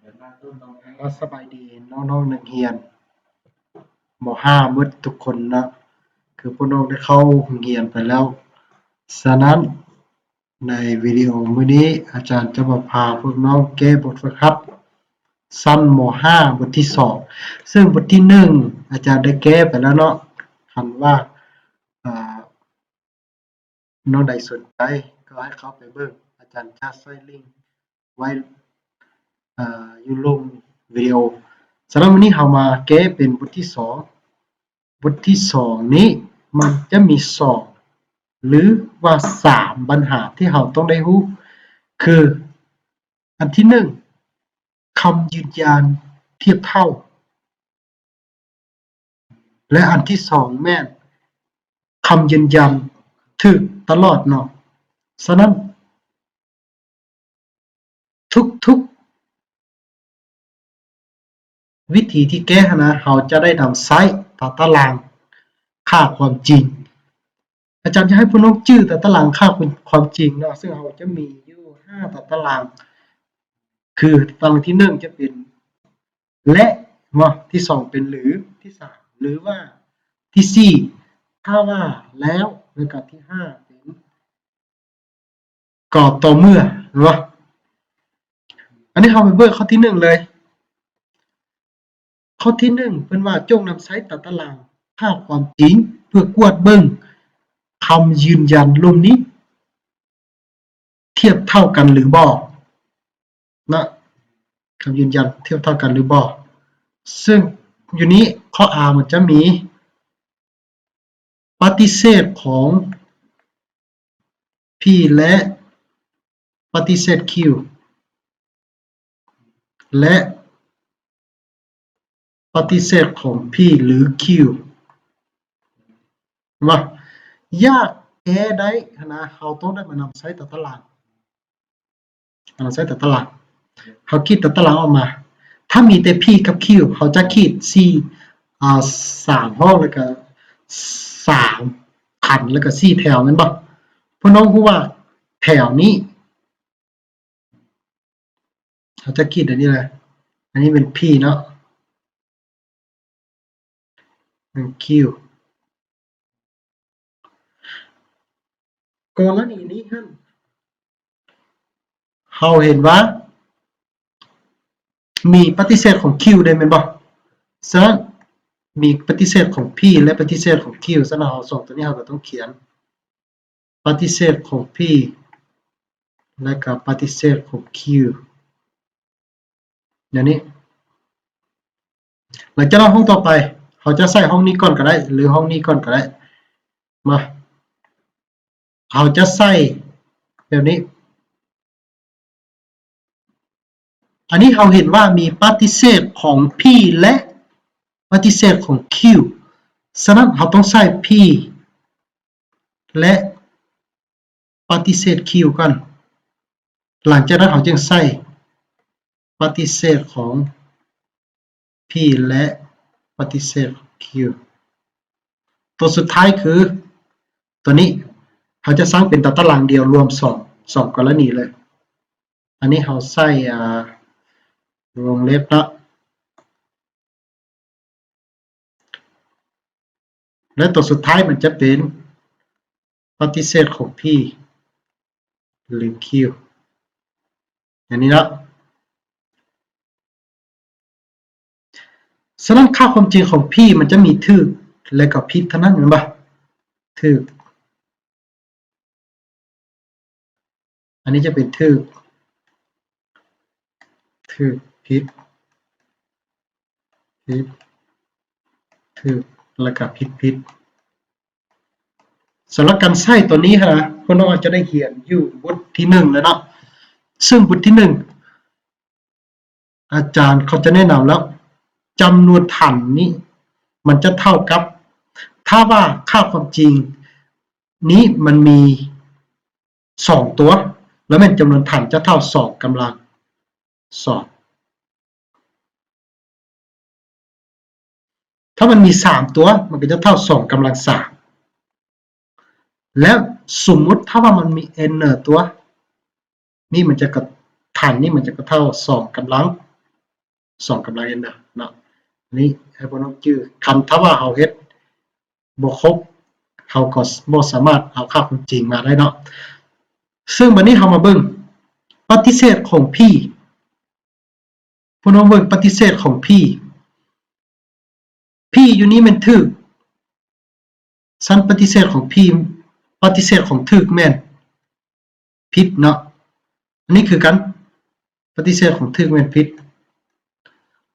ສະບາຍດີນ້ອງໆນັກຮຽນ ມໍຫ້າໝົດທຸກຄົນເນາະ ຄືພວກນ້ອງໄດ້ເຂົ້າໂຮງຮຽນໄປແລ້ວ. ສະນັ້ນ ໃນວິດີໂອມື້ນີ້ ອາຈານຈະມາພາພວກນ້ອງແກ້ບົດຝຶກຫັດຊັ້ນ ມໍຫ້າ ບົດທີສອງ ເຊິ່ງບົດທີໜຶ່ງ ອາຈານໄດ້ແກ້ໄປແລ້ວເນາະ. ຄັນວ່າ ອາ ນ້ອງໃດສົນໃຈກໍໃຫ້ເຂົ້າໄປເບິ່ງ ອາຈານຈະໃສ່ລິງໄວ້ ອາ ຢູ່ລຸ່ມວິດີໂອ. ສຳລັບມື້ນີ້ເຮົາມາແກ້ເປັນບົດທີສອງ. ບົດທີສອງນີ້ມັນຈະມີສອງ ຫຼືວ່າສາມບັນຫາທີ່ເຮົາຕ້ອງໄດ້ຮູ້ ຄື ອັນທີໜຶ່ງ ຄຳຢືນຢັນທຽບເທົ່າ ແລະ ອັນທີສອງແມ່ນຄຳຢືນຢັນຖືກຕະຫຼອດເນາະ. ສະນັ້ນ ທຸກໆ ວິທີທີ່ແກ້ຫັ້ນນະ ເຮົາຈະໄດ້ນຳໃຊ້ຕາຕະລາງຄ່າຄວາມຈິງ. ອາຈານຈະໃຫ້ພວກນ້ອງຈື່ຕາຕະລາງຄ່າຄວາມຈິງເນາະ ເຊິ່ງເຮົາຈະມີຢູ່ຫ້າຕາຕະລາງ ຄືຕາຕະລາງທີໜຶ່ງຈະເປັນ ແລະ ເນາະ ທີສອງເປັນ ຫຼື ທີສາມ ຫຼືວ່າ ທີສີ່ ຖ້າວ່າ ແລ້ວ ແລ້ວກໍທີຫ້າເປັນ ກໍຕໍ່ເມື່ອ ເຫັນບໍ່? ອັນນີ້ເຮົາໄປເບິ່ງຂໍ້ທີໜຶ່ງເລີຍ. ຂໍ້ທີໜຶ່ງ ເພິ່ນວ່າ ຈົ່ງນຳໃຊ້ຕາຕະລາງຄ່າຄວາມຈິງ ເພື່ອກວດເບິ່ງຄຳຢືນຢັນລຸ່ມນີ້ ທຽບເທົ່າກັນຫຼືບໍ່ ເນາະ ຄຳຢືນຢັນທຽບເທົ່າກັນຫຼືບໍ່. ເຊິ່ງຢູ່ນີ້ຂໍ້ A ມັນຈະມີ ປະຕິເສດຂອງ P ແລະ ປະຕິເສດ Q ແລະ ປະຕິເສດຂອງ P ຫຼື Q ວ່າ ຢາກແກ້ໄດ້ຫັ້ນນະ ເຮົາຕ້ອງໄດ້ມານຳໃຊ້ຕາຕະລາງ. ເຮົາໃຊ້ຕາຕະລາງ ເຮົາຂີດຕາຕະລາງອອກມາ. ຖ້າມີແຕ່ P ກັບ Q ເຮົາຈະຂີດສີ່ ອາ ສາມຫ້ອງ ແລ້ວກະສາມຄັນ ແລ້ວກະສີ່ແຖວ ແມ່ນບໍ່? ພວກນ້ອງຮູ້ວ່າແຖວນີ້ ເຮົາຈະຂີດອັນນີ້ແຫຼະ ອັນນີ້ແມ່ນ P ເນາະ Q. ກໍລະນີນີ້ຫັ້ນ ເຮົາເຫັນວ່າມີປະຕິເສດຂອງ Q ເດ້ແມ່ນບໍ່? ສະນັ້ນ ມີປະຕິເສດຂອງ P ແລະ ປະຕິເສດຂອງ Q. ສະນັ້ນ ເຮົາສອງຕົວນີ້ເຮົາກໍຕ້ອງຂຽນ ປະຕິເສດຂອງ P ແລະກະປະຕິເສດຂອງ Q ແນວນີ້. ຫຼັງຈາກນັ້ນຫ້ອງຕໍ່ໄປ ເຮົາຈະໃສ່ຫ້ອງນີ້ກ່ອນກໍໄດ້ ຫຼືຫ້ອງນີ້ກ່ອນກໍໄດ້. ມາ ເຮົາຈະໃສ່ແບບນີ້. ອັນນີ້ເຮົາເຫັນວ່າມີປະຕິເສດຂອງ P ແລະ ປະຕິເສດຂອງ Q. ສະນັ້ນເຮົາຕ້ອງໃສ່ P ແລະ ປະຕິເສດ Q ກ່ອນ. ຫຼັງຈາກນັ້ນເຮົາຈຶ່ງໃສ່ປະຕິເສດຂອງ P ແລະ ປະຕິເສດຂອງ Q. ຕົວສຸດທ້າຍຄືຕົວນີ້ ເຮົາຈະສ້າງເປັນຕາຕະລາງດຽວລວມສອງ ສອງກໍລະນີເລີຍ. ອັນນີ້ເຮົາໃສ່ ອາ ວົງເລັບເນາະ ແລະ ຕົວສຸດທ້າຍມັນຈະເປັນປະຕິເສດຂອງ P ຫຼື Q ອັນນີ້ເນາະ. ສະນັ້ນ ຄ່າຄວາມຈິງຂອງ P ມັນຈະມີຖືກ ແລະ ກໍຜິດເທົ່ານັ້ນ ແມ່ນບໍ່? ຖືກ ອັນນີ້ຈະເປັນຖືກ ຖືກ ຜິດ ຜິດ ຖືກ ແລ້ວກະຜິດ ຜິດ. ສຳລັບການໃຊ້ຕົວນີ້ຫັ້ນນະ ພວກນ້ອງອາດຈະໄດ້ຮຽນຢູ່ບົດທີໜຶ່ງແລ້ວເນາະ ເຊິ່ງບົດທີໜຶ່ງ ອາຈານເຂົາຈະແນະນຳແລ້ວ ຈຳນວນຖັນນີ້ມັນຈະເທົ່າກັບ ຖ້າວ່າຄ່າຄວາມຈິງນີ້ມັນມີສອງຕົວ ແລ້ວແມ່ນຈຳນວນຖັນຈະເທົ່າສອງກຳລັງສອງ. ຖ້າມັນມີສາມຕົວ ມັນກໍຈະເທົ່າສອງກຳລັງສາມ. ແລ້ວສົມມຸດຖ້າວ່າມັນມີ n ຕົວ ນີ້ມັນຈະກະ ຖັນນີ້ມັນຈະກະເທົ່າສອງກຳລັງ ສອງກຳລັງ N ເດີເນາະ. ອັນນີ້ໃຫ້ພວກນ້ອງຈື່ ຄັນຖ້າວ່າເຮົາເຮັດບໍ່ຄົບ ເຮົາກໍບໍ່ສາມາດເອົາຄ່າຄວາມຈິງມາໄດ້ເນາະ. ເຊິ່ງບັດນີ້ເຮົາມາເບິ່ງປະຕິເສດຂອງ P ພວກນ້ອງເບິ່ງປະຕິເສດຂອງ P P ຢູ່ນີ້ແມ່ນຖືກ, ຊັ້ນປະຕິເສດຂອງ P ປະຕິເສດຂອງຖືກແມ່ນຜິດເນາະ. ອັນນີ້ຄືກັນ ປະຕິເສດຂອງຖືກແມ່ນຜິດ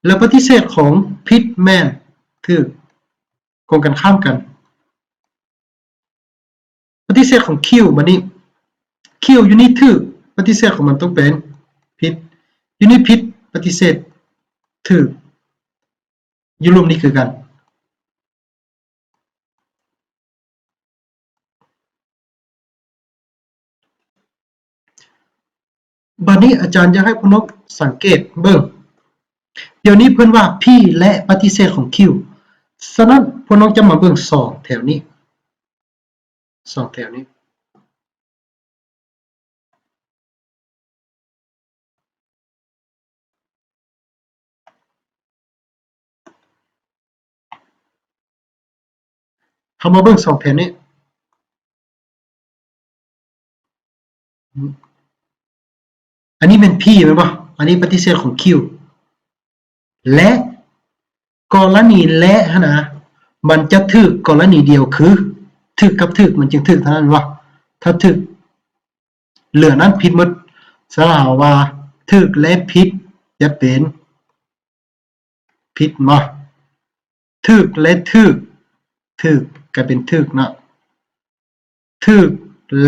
ແລ້ວປະຕິເສດຂອງຜິດແມ່ນຖືກ ກົງກັນຂ້າມກັນ. ປະຕິເສດຂອງ Q ບັດນີ້ Q ຢູ່ນີ້ຖືກ ປະຕິເສດຂອງມັນຕ້ອງເປັນຜິດ, ຢູ່ນີ້ຜິດ ປະຕິເສດຖືກ ຢູ່ລຸ່ມນີ້ຄືກັນ. ບັດນີ້ອາຈານຢາກໃຫ້ພວກນ້ອງສັງເກດເບິ່ງ ດຽວນີ້ເພິ່ນວ່າ P ແລະ ປະຕິເສດຂອງ Q. ສະນັ້ນພວກນ້ອງຈະມາເບິ່ງສອງແຖວນີ້ ສອງແຖວນີ້ ເຮົາມາເບິ່ງສອງແຜ່ນນີ້ ອັນນີ້ແມ່ນ P ແມ່ນບໍ່? ອັນນີ້ປະຕິເສດຂອງ Q ແລະ ກໍລະນີແລະຫັ້ນນະ ມັນຈະຖືກກໍລະນີດຽວ ຄືຖືກກັບຖືກ ມັນຈຶ່ງຖືກເທົ່ານັ້ນ ແມ່ນບໍ່? ຖ້າຖືກ ເຫຼືອນັ້ນຜິດໝົດ. ສະນັ້ນເຮົາວ່າຖືກແລະຜິດຈະເປັນຜິດເນາະ, ຖືກແລະຖືກ ຖືກກາຍເປັນຖືກເນາະ, ຖືກ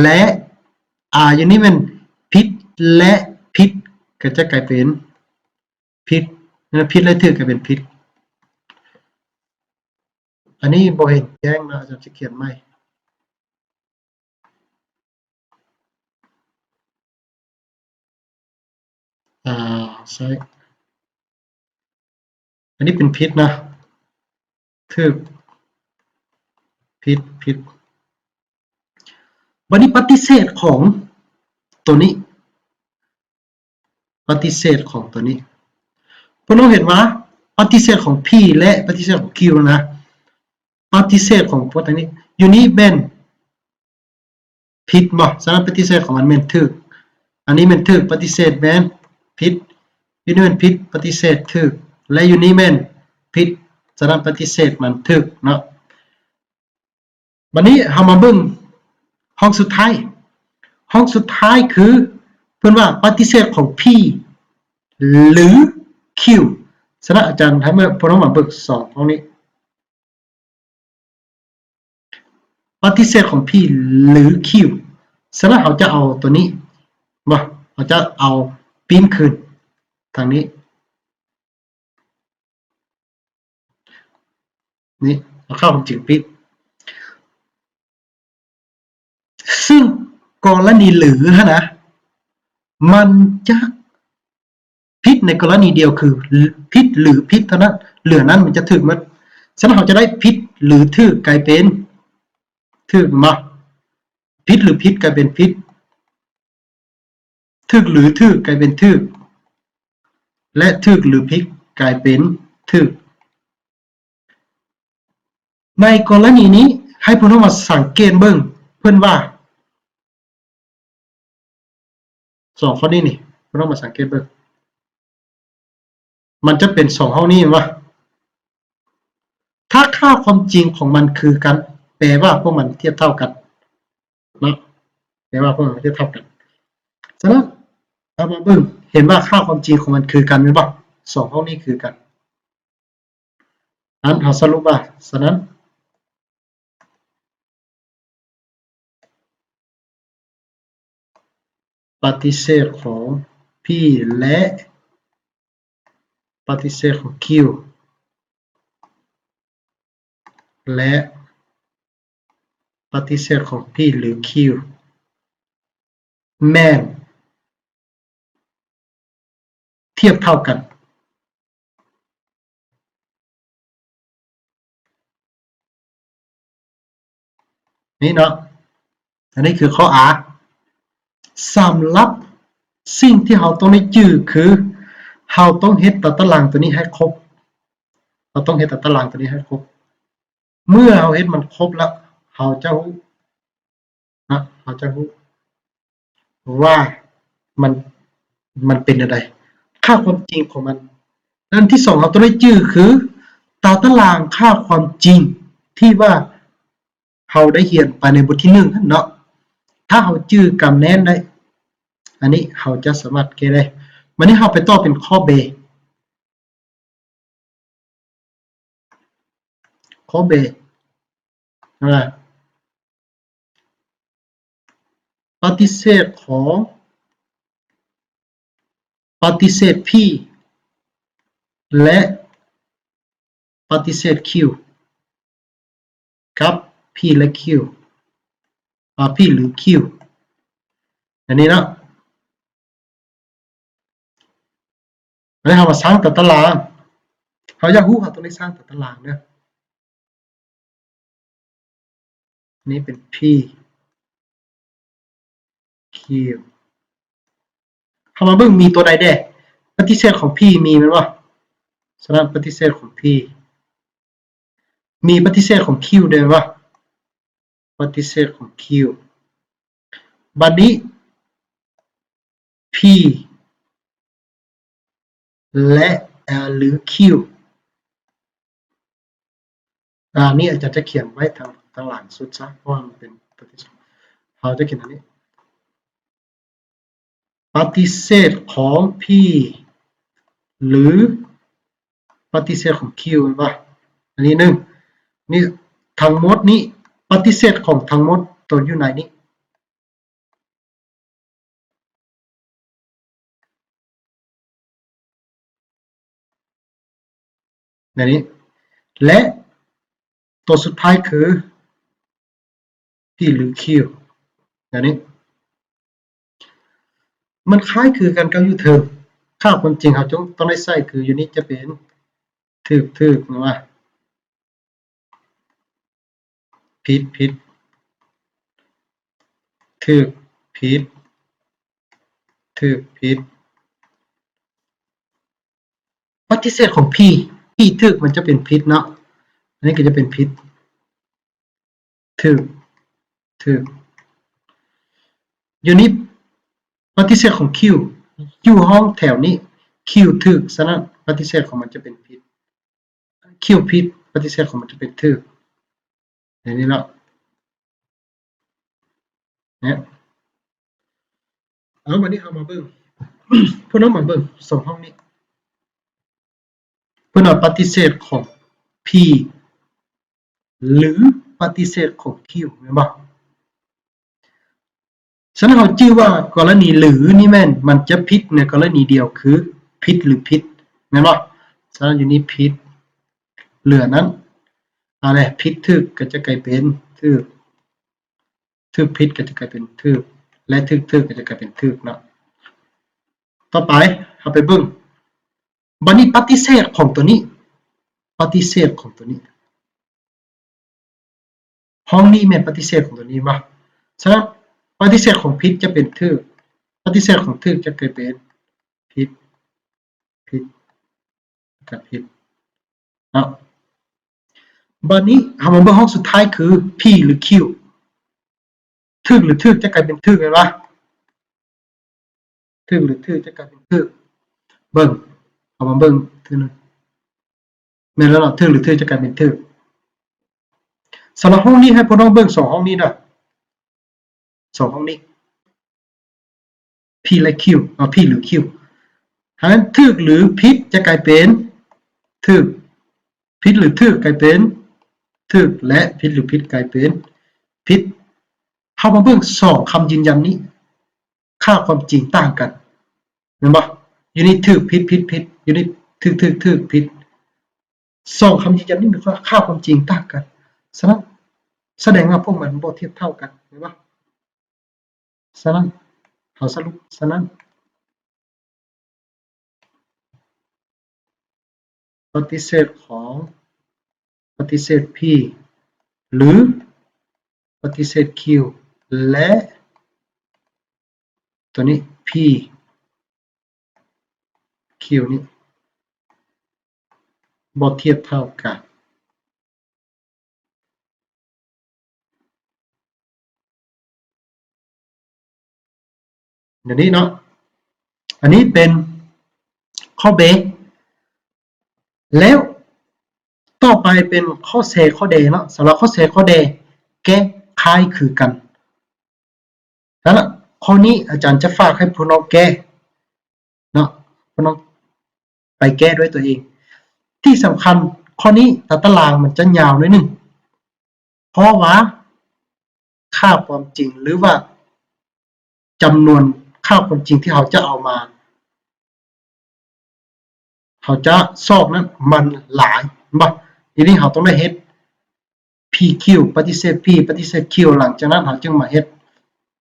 ແລະ ອາ ຢູ່ນີ້ແມ່ນຜິດແລະຜິດ ກໍຈະກາຍເປັນຜິດເນາະ, ຜິດແລະຖືກກາຍເປັນຜິດ. ອັນນີ້ບໍ່ເຫັນແຈ້ງເນາະ, ອາຈານຈະຂຽນໃໝ່. ອາ ໃຊ້ ອັນນີ້ເປັນຜິດນະ, ຖືກ ຜິດ ຜິດ. ບັດນີ້ປະຕິເສດຂອງໂຕນີ້ ປະຕິເສດຂອງໂຕນີ້ ພວກນ້ອງເຫັນວ່າປະຕິເສດຂອງ P ແລະ ປະຕິເສດຂອງ Q ນະ, ປະຕິເສດຂອງພວກນີ້ ຢູ່ນີ້ແມ່ນຜິດບໍ່? ສະນັ້ນປະຕິເສດຂອງມັນແມ່ນຖືກ, ອັນນີ້ແມ່ນຖືກ ປະຕິເສດແມ່ນຜິດ, ຢູ່ນີ້ແມ່ນຜິດ ປະຕິເສດຖືກ ແລະ ຢູ່ນີ້ແມ່ນຜິດ ສະນັ້ນປະຕິເສດມັນຖືກເນາະ. ບັດນີ້ເຮົາມາເບິ່ງຫ້ອງສຸດທ້າຍ. ຫ້ອງສຸດທ້າຍຄືເພິ່ນວ່າປະຕິເສດຂອງ P ຫຼື Q. ສະນັ້ນອາຈານໃຫ້ເມື່ອພວກເຮົາມາເບິ່ງສອງຫ້ອງນີ້ ປະຕິເສດຂອງ P ຫຼື Q. ສະນັ້ນເຮົາຈະເອົາໂຕນີ້ ບໍ່ ເຮົາຈະເອົາປີ້ນຄືນທາງນີ້. ນີ້ ເອົາຄ່າຄວາມຈິງປິດ. ຊຶ່ງກໍລະນີຫຼືຫັ້ນນະ ມັນຈະຜິດໃນກໍລະນີດຽວ ຄືຜິດຫຼືຜິດເທົ່ານັ້ນ, ເຫຼືອນັ້ນມັນຈະຖືກໝົດ. ສະນັ້ນເຮົາຈະໄດ້ຜິດຫຼືຖືກກາຍເປັນຖືກ ແມ່ນບໍ່? ຜິດຫຼືຜິດກາຍເປັນຜິດ. ຖືກຫຼືຖືກກາຍເປັນຖືກ ແລະ ຖືກຫຼືຜິດກາຍເປັນຖືກ. ໃນກໍລະນີນີ້ ໃຫ້ພວກເຮົາມາສັງເກດເບິ່ງ ເພິ່ນວ່າ ສອງຂໍ້ນີ້ນີ້ ພວກເຮົາມາສັງເກດເບິ່ງ. ມັນຈະເປັນສອງຫ້ອງນີ້ແມ່ນບໍ່? ຖ້າຄ່າຄວາມຈິງຂອງມັນຄືກັນ ແປວ່າພວກມັນທຽບເທົ່າກັນເນາະ, ແປວ່າພວກມັນທຽບເທົ່າກັນ. ສະນັ້ນ ເຮົາມາເບິ່ງ ເຫັນວ່າຄ່າຄວາມຈິງຂອງມັນຄືກັນແມ່ນບໍ່? ສອງຫ້ອງນີ້ຄືກັນ. ອັນ ເຮົາສະຫຼຸບວ່າ ສະນັ້ນ ປະຕິເສດຂອງ P ແລະ ປະຕິເສດຂອງ Q ແລະ ປະຕິເສດຂອງ P ຫຼື Q ແມ່ນ ທຽບເທົ່າກັນ ນີ້ເນາະ. ອັນນີ້ຄືຂໍ້ A. ສຳລັບສິ່ງທີ່ເຮົາຕ້ອງໄດ້ຈື່ຄື ເຮົາຕ້ອງເຮັດຕາຕະລາງໂຕນີ້ໃຫ້ຄົບ. ເຮົາຕ້ອງເຮັດຕາຕະລາງໂຕນີ້ໃຫ້ຄົບ. ເມື່ອເຮົາເຮັດມັນຄົບແລ້ວ ເຮົາຈະຮູ້ນະ ເຮົາຈະຮູ້ວ່າມັນ ມັນເປັນແນວໃດ ຄ່າຄວາມຈິງຂອງມັນ. ແລະ ອັນທີສອງ ເຮົາຕ້ອງໄດ້ຈື່ຄື ຕາຕະລາງຄ່າຄວາມຈິງທີ່ວ່າ ເຮົາໄດ້ຮຽນໄປໃນບົດທີໜຶ່ງຫັ້ນເນາະ. ຖ້າເຮົາຈື່ກຳແໜ້ນໄດ້ ອັນນີ້ເຮົາຈະສາມາດແກ້ໄດ້. ບາດນີ້ເຮົາໄປຕໍ່ເປັນຂໍ້ B. ຂໍ້ B ນະ ປະຕິເສດຂອງ ປະຕິເສດ P ແລະ ປະຕິເສດ Q ກັບ P ແລະ Q ອາ P ຫຼື Q ອັນນີ້ເນາະ. ອັນນີ້ເຮົາມາສ້າງຕາຕະລາງ. ເຮົາຢາກຮູ້ ເຮົາຕ້ອງໄດ້ສ້າງຕາຕະລາງເດີ. ນີ້ເປັນ P Q ເຮົາມາເບິ່ງມີຕົວໃດແດ່. ປະຕິເສດຂອງ P ມີແມ່ນບໍ່? ສະນັ້ນປະຕິເສດຂອງ P ມີປະຕິເສດຂອງ Q ແດ່ແມ່ນບໍ່? ປະຕິເສດຂອງ Q ບາດນີ້ P ແລະ ຫຼື Q ອາ ນີ້ອາຈານຈະຂຽນໄວ້ທາງ ທາງຫຼັງສຸດຊະ ເພາະວ່າມັນເປັນຕົວທີ່ສອງ ເຮົາຈະຂຽນອັນນີ້ ປະຕິເສດຂອງ P ຫຼື ປະຕິເສດຂອງ Q ແມ່ນບໍ່? ອັນນີ້ໜຶ່ງ ນີ້ທັງໝົດນີ້ ປະຕິເສດຂອງທັງໝົດຕົວຢູ່ໃນນີ້ ແນວນີ້ ແລະ ຕົວສຸດທ້າຍຄື P ຫຼື Q ແນວນີ້ ມັນຄ້າຍຄືກັນກັບຢູ່ເທິງ. ຄ່າຄວາມຈິງເຮົາຈະຕ້ອງໄດ້ໃສ່ຄືຢູ່ນີ້ຈະເປັນ ຖືກ ຖືກ ແມ່ນບໍ່? ຜິດ ຜິດ ຖືກ ຜິດ ຖືກ ຜິດ ປະຕິເສດຂອງ P P ຖືກ ມັນຈະເປັນຜິດເນາະ ອັນນີ້ກໍຈະເປັນຜິດ ຖືກ ຖືກ ຢູ່ນີ້ປະຕິເສດຂອງ Q ຢູ່ຫ້ອງແຖວນີ້ Q ຖືກ ສະນັ້ນປະຕິເສດຂອງມັນຈະເປັນຜິດ Q ຜິດ ປະຕິເສດຂອງມັນຈະເປັນຖືກ ແບບນີ້ເນາະ ເນຍ ເອົາ ບາດນີ້ເຮົາມາເບິ່ງ ພວກເຮົາມາເບິ່ງສອງຫ້ອງນີ້ ເພິ່ນວ່າປະຕິເສດຂອງ P ຫຼື ປະຕິເສດຂອງ Q ແມ່ນບໍ່? ສະນັ້ນເຮົາຈື່ວ່າກໍລະນີ ຫຼື ນີ້ແມ່ນມັນຈະຜິດໃນກໍລະນີດຽວ ຄື ຜິດ ຫຼື ຜິດ ແມ່ນບໍ່? ສະນັ້ນຢູ່ນີ້ຜິດ ເຫຼືອນັ້ນ ອັນນີ້ຜິດຖືກກໍຈະກາຍເປັນຖືກ ຖືກຜິດກໍຈະກາຍເປັນຖືກ ແລະ ຖືກຖືກກໍຈະກາຍເປັນຖືກເນາະ. ຕໍ່ໄປເຮົາໄປເບິ່ງ ບາດນີ້ປະຕິເສດຂອງຕົວນີ້ ປະຕິເສດຂອງຕົວນີ້ ຫ້ອງນີ້ແມ່ນປະຕິເສດຂອງຕົວນີ້ບໍ່? ສະນັ້ນປະຕິເສດຂອງຜິດຈະເປັນຖືກ ປະຕິເສດຂອງຖືກຈະກາຍເປັນຜິດ ຜິດ ແລ້ວກໍຜິດເນາະ. ບາດນີ້ເຮົາມາເບິ່ງຫ້ອງສຸດທ້າຍຄື P ຫຼື Q ຖືກ ຫຼື ຖືກຈະກາຍເປັນຖືກແມ່ນບໍ່? ຖືກ ຫຼື ຖືກຈະກາຍເປັນຖືກ ເບິ່ງ ເຮົາມາເບິ່ງເທື່ອໜຶ່ງ ແມ່ນແລ້ວເນາະ ຖືກ ຫຼື ຖືກຈະກາຍເປັນຖືກ. ສຳລັບຫ້ອງນີ້ໃຫ້ພວກນ້ອງເບິ່ງສອງຫ້ອງນີ້ເດີ ສອງຫ້ອງນີ້ P ແລະ Q ເອົາ P ຫຼື Q ຫາກນັ້ນ ຖືກ ຫຼື ຜິດຈະກາຍເປັນຖືກ ຜິດ ຫຼື ຖືກກາຍເປັນຖືກ ແລະ ຜິດ ຫຼື ຜິດກາຍເປັນຜິດ. ເຮົາມາເບິ່ງສອງຄຳຢືນຢັນນີ້ ຄ່າຄວາມຈິງຕ່າງກັນ ແມ່ນບໍ່? ຢູ່ນີ້ຖືກ ຜິດ ຜິດ ຜິດ ຢູ່ນີ້ຖືກ ຖືກ ຖືກ ຜິດ. ສອງຄຳຢືນຢັນນີ້ມີຄ່າຄວາມຈິງຕ່າງກັນ ສະນັ້ນ ສະແດງວ່າພວກມັນບໍ່ທຽບເທົ່າກັນ ແມ່ນບໍ່? ສະນັ້ນ ເຮົາສະຫຼຸບ ສະນັ້ນ ປະຕິເສດຂອງ ປະຕິເສດ P ຫຼື ປະຕິເສດ Q ແລະ ຕົວນີ້ P Q ຄິວນີ້ບໍ່ທຽບເທົ່າກັນ. ແບບນີ້ເນາະ ອັນນີ້ເປັນຂໍ້ເບ ແລ້ວຕໍ່ໄປເປັນຂໍ້ເຊ ຂໍ້ເດເນາະ. ສຳລັບຂໍ້ເຊ ຂໍ້ເດ ແກ້ຄ້າຍຄືກັນ. ນັ້ນລະ ຂໍ້ນີ້ອາຈານຈະຝາກໃຫ້ພວກນ້ອງແກ້ເນາະ ພວກນ້ອງໄປແກ້ດ້ວຍຕົວເອງ. ທີ່ສຳຄັນຂໍ້ນີ້ຕາຕະລາງມັນຈະຍາວໜ້ອຍໜຶ່ງ ເພາະວ່າຄ່າຄວາມຈິງ ຫຼືວ່າຈຳນວນຄ່າຄວາມຈິງທີ່ເຮົາຈະເອົາມາ ເຮົາຈະຊອກນັ້ນມັນຫຼາຍ ແມ່ນບໍ່? ທີນີ້ເຮົາຕ້ອງໄດ້ເຮັດ ພີຄິວ ປະຕິເສດ ພີ ປະຕິເສດ ຄິວ ຫຼັງຈາກນັ້ນເຮົາຈຶ່ງມາເຮັດ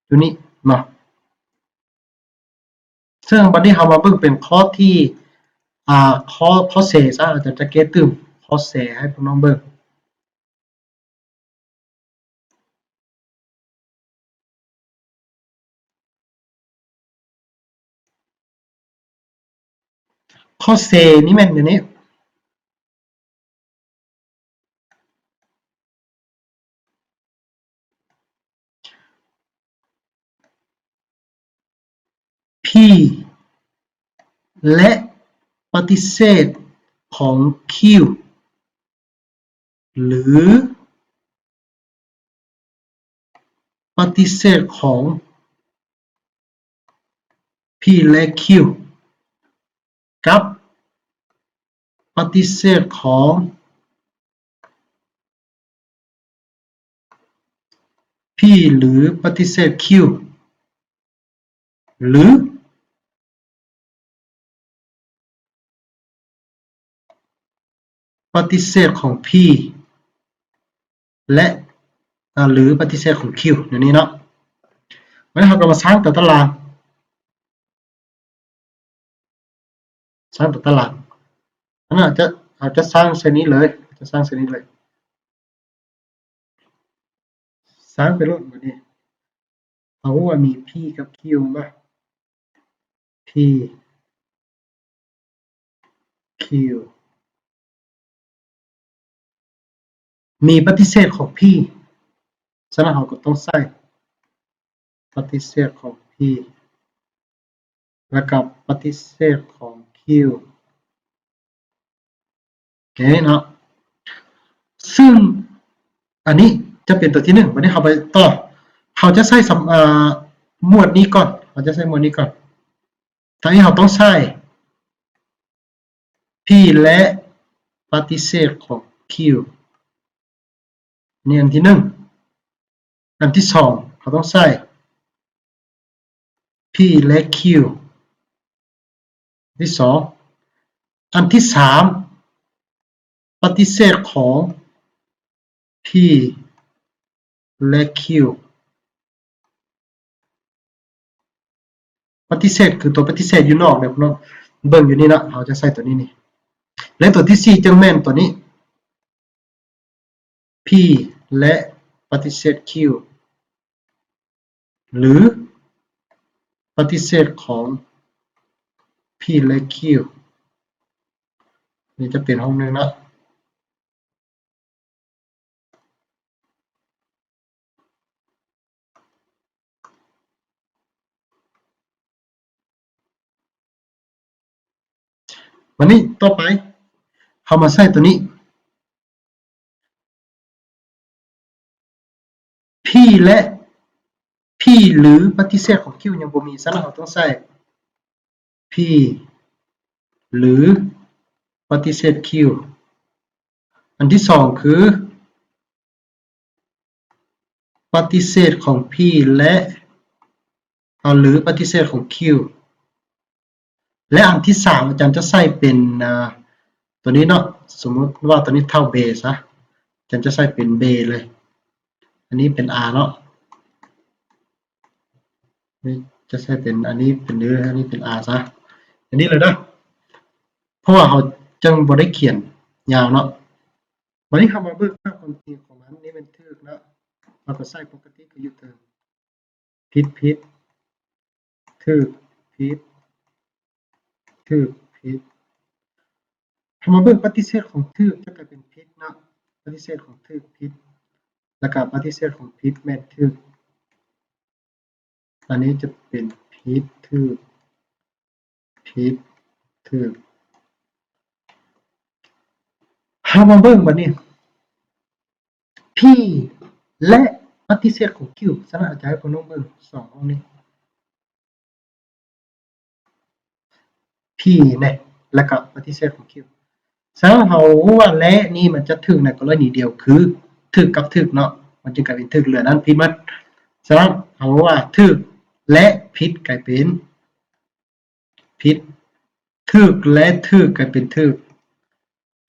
ຕົວນີ້ເນາະ. ເຊິ່ງບັດນີ້ເຮົາມາເບິ່ງເປັນຂໍ້ທີ່ ອ່າ ຂໍ້ ຂໍ້ເຊຊະ ອາຈານຈະແກ້ຕື່ມຂໍ້ເຊໃຫ້ພວກນ້ອງເບິ່ງ. ຂໍ້ເຊນີ້ແມ່ນແນວນີ້ ພີ ແລະ ປະຕິເສດຂອງຄິວ ຫຼື ປະຕິເສດຂອງພີ ແລະ ຄິວ ກັບປະຕິເສດຂອງພີ ຫຼື ປະຕິເສດຄິວ ຫຼື ປະຕິເສດຂອງພີ ແລະ ອາ ຫຼື ປະຕິເສດຂອງຄິວ ແນວນີ້ເນາະ. ບັດນີ້ເຮົາກໍມາສ້າງຕົວຕາລາງ ສ້າງຕົວຕາລາງ. ອັນນັ້ນອາດຈະ ອາດຈະສ້າງໃສ່ນີ້ເລີຍ ຈະສ້າງໃສ່ນີ້ເລີຍ ສ້າງໄປໂລດ. ບັດນີ້ເຮົາຮູ້ວ່າມີພີກັບຄິວ ແມ່ນບໍ່? ພີ ຄິວ ມີປະຕິເສດຂອງພີ ສະນັ້ນເຮົາກໍຕ້ອງໃສ່ປະຕິເສດຂອງພີ ແລ້ວກໍປະຕິເສດຂອງຄິວ ໂອເຄເນາະ. ຊຶ່ງອັນນີ້ຈະເປັນຕົວທີໜຶ່ງ. ບັດນີ້ເຮົາໄປຕໍ່ ເຮົາຈະໃຊ້ສຳ ເອີ ໝວດນີ້ກ່ອນ ເຮົາຈະໃຊ້ໝວດນີ້ກ່ອນ. ຕອນນີ້ເຮົາຕ້ອງໃຊ້ພີ ແລະ ປະຕິເສດຂອງຄິວ ນີ້ອັນທີໜຶ່ງ. ອັນທີສອງ ເຮົາຕ້ອງໃຊ້ພີ ແລະ ຄິວ ອັນທີສອງ. ອັນທີສາມ ປະຕິເສດຂອງພີ ແລະ ຄິວ ປະຕິເສດຄືຕົວປະຕິເສດຢູ່ນອກເດ້ ເນາະ ເບິ່ງຢູ່ນີ້ເນາະ ເຮົາຈະໃສ່ຕົວນີ້ນີ້. ແລະ ຕົວທີສີ່ ຈຶ່ງແມ່ນຕົວນີ້ ພີ ແລະ ປະຕິເສດຄິວ ຫຼື ປະຕິເສດຂອງພີ ແລະ ຄິວ. ນີ້ຈະເປັນຫ້ອງໜຶ່ງເນາະ. ບັດນີ້ຕໍ່ໄປ ເຮົາມາໃສ່ຕົວນີ້ ພີ ແລະ ພີ ຫຼື ປະຕິເສດຂອງຄິວຍັງບໍ່ມີ ສະນັ້ນເຮົາຕ້ອງໃສ່ພີ ຫຼື ປະຕິເສດຄິວ. ອັນທີສອງຄື ປະຕິເສດຂອງພີ ແລະ ຫຼື ປະຕິເສດຂອງຄິວ. ແລະ ອັນທີສາມ ອາຈານຈະໃສ່ເປັນ ອາ ຕົວນີ້ເນາະ ສົມມຸດວ່າຕົວນີ້ເທົ່າເບຊະ ອາຈານຈະໃສ່ເປັນເບເລີຍ. ອັນນີ້ເປັນອາເນາະ ນີ້ຈະໃສ່ເປັນ ອັນນີ້ເປັນ ຫຼື ອັນນີ້ເປັນອາຊະ ອັນນີ້ເລີຍເດີ ເພາະວ່າເຮົາຈັ່ງບໍ່ໄດ້ຂຽນຍາວເນາະ. ບັດນີ້ເຮົາມາເບິ່ງຄ່າຄວາມຈິງຂອງມັນ ນີ້ແມ່ນຖືກເນາະ ເຮົາກໍໃສ່ປົກກະຕິຄືຢູ່ເທິງ ຜິດ ຜິດ ຖືກ ຜິດ ຖືກ ຜິດ. ເຮົາມາເບິ່ງປະຕິເສດຂອງຖືກຈະກາຍເປັນຜິດເນາະ, ປະຕິເສດຂອງຖືກຜິດ ແລ້ວກະປະຕິເສດຂອງຜິດແມ່ນຖືກ. ອັນນີ້ຈະເປັນຜິດ ຖືກ ຜິດ ຖືກ. ເຮົາມາເບິ່ງບັດນີ້ P ແລະ ປະຕິເສດຂອງ Q. ສະນັ້ນອາຈານໃຫ້ພວກນ້ອງເບິ່ງສອງຫ້ອງນີ້ P ແນ່ ແລ້ວກະປະຕິເສດຂອງ Q. ສະນັ້ນເຮົາຮູ້ວ່າ ແລະ ນີ້ມັນຈະຖືກໃນກໍລະນີດຽວ ຄືຖືກກັບຖືກເນາະ ມັນຈຶ່ງກາຍເປັນຖືກ ເຫຼືອນັ້ນຜິດໝົດ. ສະນັ້ນເຮົາຮູ້ວ່າຖືກ ແລະ ຜິດກາຍເປັນຜິດ, ຖືກ ແລະ ຖືກກາຍເປັນຖືກ,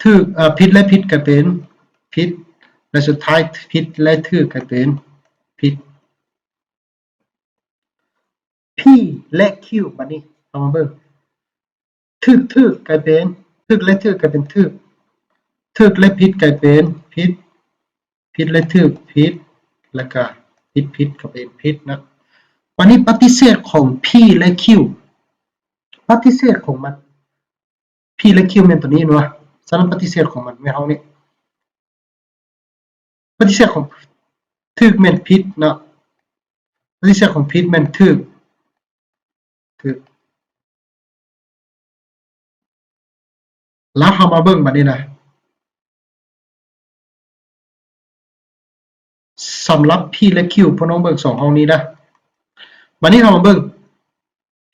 ຖືກ ເອີ ຜິດ ແລະ ຜິດກາຍເປັນຜິດ ແລະ ສຸດທ້າຍຜິດ ແລະ ຖືກກາຍເປັນຜິດ. P ແລະ Q ບັດນີ້ເຮົາມາເບິ່ງ ຖືກ ຖືກກາຍເປັນ ຖືກ ແລະ ຖືກກາຍເປັນຖືກ, ຖືກ ແລະ ຜິດກາຍເປັນຜິດ, ຜິດ ແລະ ຖືກ ຜິດ ແລ້ວກະຜິດ ຜິດກາຍເປັນຜິດເນາະ. ບັດນີ້ປະຕິເສດຂອງ P ແລະ Q ປະຕິເສດຂອງມັນ P ແລະ Q ແມ່ນຕົວນີ້ແມ່ນບໍ່? ສະນັ້ນປະຕິເສດຂອງມັນແມ່ນຫ້ອງນີ້ ປະຕິເສດຂອງຖືກແມ່ນຜິດເນາະ, ປະຕິເສດຂອງຜິດແມ່ນຖືກ ຖືກ. ແລ້ວເຮົາມາເບິ່ງບັດນີ້ນະ ສຳລັບ P ແລະ Q ພວກນ້ອງເບິ່ງສອງຫ້ອງນີ້ນະ. ບັດນີ້ເຮົາມາເບິ່ງ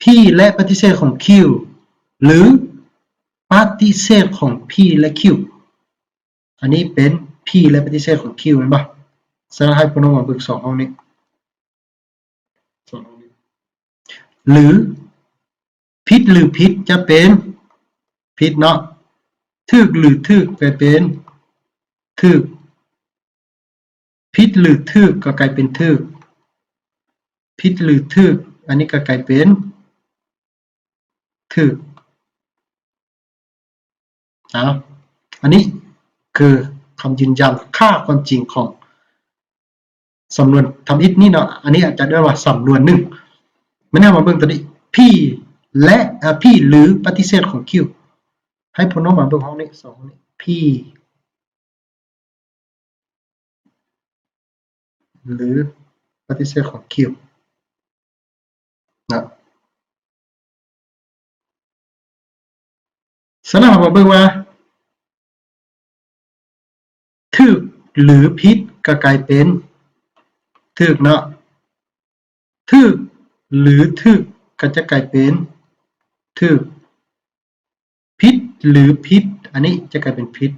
P ແລະ ປະຕິເສດຂອງ Q ຫຼື ປະຕິເສດຂອງ P ແລະ Q. ອັນນີ້ເປັນ P ແລະ ປະຕິເສດຂອງ Q ແມ່ນບໍ່? ສະນັ້ນໃຫ້ພວກນ້ອງມາເບິ່ງສອງຫ້ອງນີ້ ສອງຫ້ອງນີ້ ຫຼື ຜິດ ຫຼື ຜິດ ຈະເປັນຜິດເນາະ, ຖືກ ຫຼື ຖືກ ກາຍເປັນຖືກ, ຜິດ ຫຼື ຖືກ ກໍກາຍເປັນຖືກ, ຜິດ ຫຼື ຖືກ ອັນນີ້ກໍກາຍເປັນ ຖືກ. ເອົາ ອັນນີ້ຄືຄຳຢືນຢັນຄ່າຄວາມຈິງຂອງສຳນວນທຳອິດນີ້ເນາະ, ອັນນີ້ອາຈານເອີ້ນວ່າສຳນວນໜຶ່ງ. ມື້ນີ້ເຮົາມາເບິ່ງຕົວນີ້ P ແລະ P ຫຼື ປະຕິເສດຂອງ Q. ໃຫ້ພວກນ້ອງມາເບິ່ງຫ້ອງນີ້ ສອງຫ້ອງນີ້ P ຫຼື ປະຕິເສດຂອງ Q ນະ. ສະນັ້ນເຮົາມາເບິ່ງວ່າ ຖືກ ຫຼື ຜິດ ກໍກາຍເປັນຖືກເນາະ, ຖືກ ຫຼື ຖືກ ກໍຈະກາຍເປັນຖືກ. ຜິດ ຫຼື ຜິດ ອັນນີ້ຈະກາຍເປັນຜິດ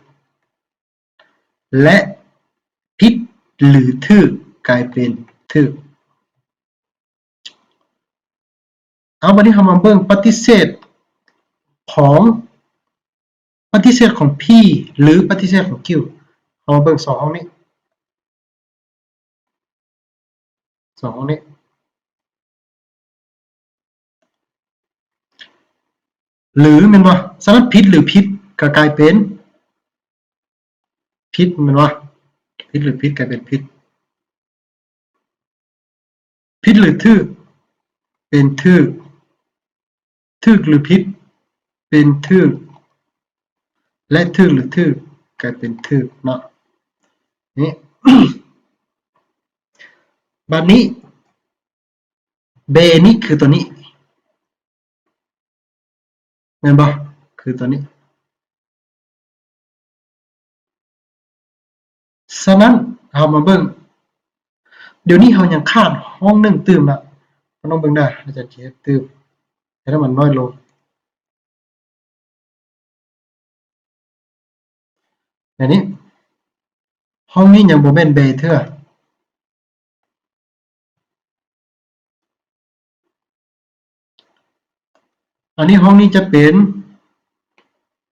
ແລະ ຜິດ ຫຼື ຖືກ ກາຍເປັນຖືກ. ເອົາ ບັດນີ້ເຮົາມາເບິ່ງປະຕິເສດຂອງ ປະຕິເສດຂອງ P ຫຼື ປະຕິເສດຂອງ Q. ເຮົາມາເບິ່ງສອງຫ້ອງນີ້ ສອງຫ້ອງນີ້ ຫຼື ແມ່ນບໍ່? ສະນັ້ນຜິດ ຫຼື ຜິດ ກໍກາຍເປັນຜິດ ແມ່ນບໍ່? ຜິດ ຫຼື ຜິດ ກາຍເປັນຜິດ. ຜິດ ຫຼື ຖືກ ເປັນຖືກ, ຖືກ ຫຼື ຜິດ ເປັນຖືກ ແລະ ຖືກ ຫຼື ຖືກ ກາຍເປັນຖືກເນາະ. ນີ້ ບາດນີ້ B ນີ້ຄືຕົວນີ້ ແມ່ນບໍ່? ຄືຕົວນີ້. ສະນັ້ນ ເຮົາມາເບິ່ງ ດຽວນີ້ເຮົາຍັງຂາດຫ້ອງໜຶ່ງຕື່ມນະ. ພວກນ້ອງເບິ່ງເດີ ອາຈານຊິເຮັດຕື່ມ ເຮັດໃຫ້ມັນນ້ອຍລົງ. ແບບນີ້ ຫ້ອງນີ້ຍັງບໍ່ແມ່ນ B ເທື່ອ. ອັນນີ້ ຫ້ອງນີ້ຈະເປັນ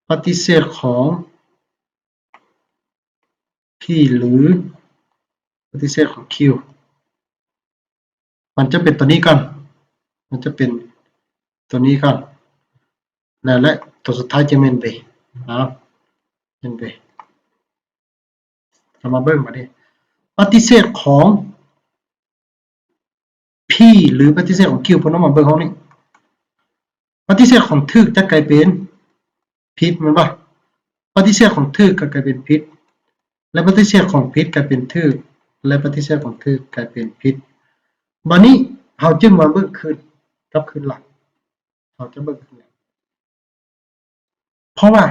ປະຕິເສດຂອງ P ຫຼື ປະຕິເສດຂອງ Q. ມັນຈະເປັນຕົວນີ້ກ່ອນ ມັນຈະເປັນຕົວນີ້ກ່ອນ ແລ້ວ ແລະ ຕົວສຸດທ້າຍຈະແມ່ນ B ເນາະ ແມ່ນ B. ເຮົາມາເບິ່ງບາດນີ້ ປະຕິເສດຂອງ P ຫຼື ປະຕິເສດຂອງ Q ພວກນ້ອງມາເບິ່ງຫ້ອງນີ້ ປະຕິເສດຂອງຖືກຈະກາຍເປັນ ຜິດແມ່ນບໍ່? ປະຕິເສດຂອງຖືກກໍກາຍເປັນຜິດ ແລະ ປະຕິເສດຂອງຜິດກາຍເປັນຖືກ ແລະ ປະຕິເສດຂອງຖືກກາຍເປັນຜິດ. ບາດນີ້ເຮົາຈຶ່ງມາເບິ່ງຄືນ ກັບຄືນຫຼັງ ເຮົາຈະເບິ່ງຄືນຫຼັງ ເພາະວ່າ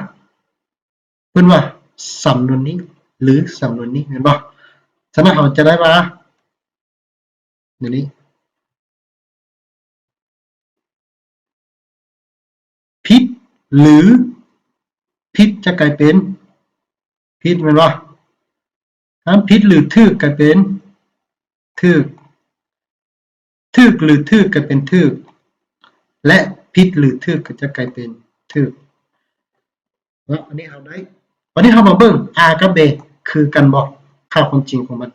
ເພິ່ນວ່າສຳນວນນີ້ ຫຼື ສຳນວນນີ້ ແມ່ນບໍ່? ສະນັ້ນເຮົາຈະໄດ້ວ່າ ດຽວນີ້ ຜິດ ຫຼື ຜິດຈະກາຍເປັນຜິດ ແມ່ນບໍ່? ຖ້າຜິດ ຫຼື ຖືກກາຍເປັນຖືກ ຖືກ ຫຼື ຖືກກາຍເປັນຖືກ ແລະ ຜິດ ຫຼື ຖືກກໍຈະກາຍເປັນຖືກ. ເນາະ ອັນນີ້ເຮົາໄດ້ ບັດນີ້ເຮົາມາເບິ່ງ A ກັບ B ຄືກັນບໍ່? ຄ່າຄວາມຈິງຂອງມັນ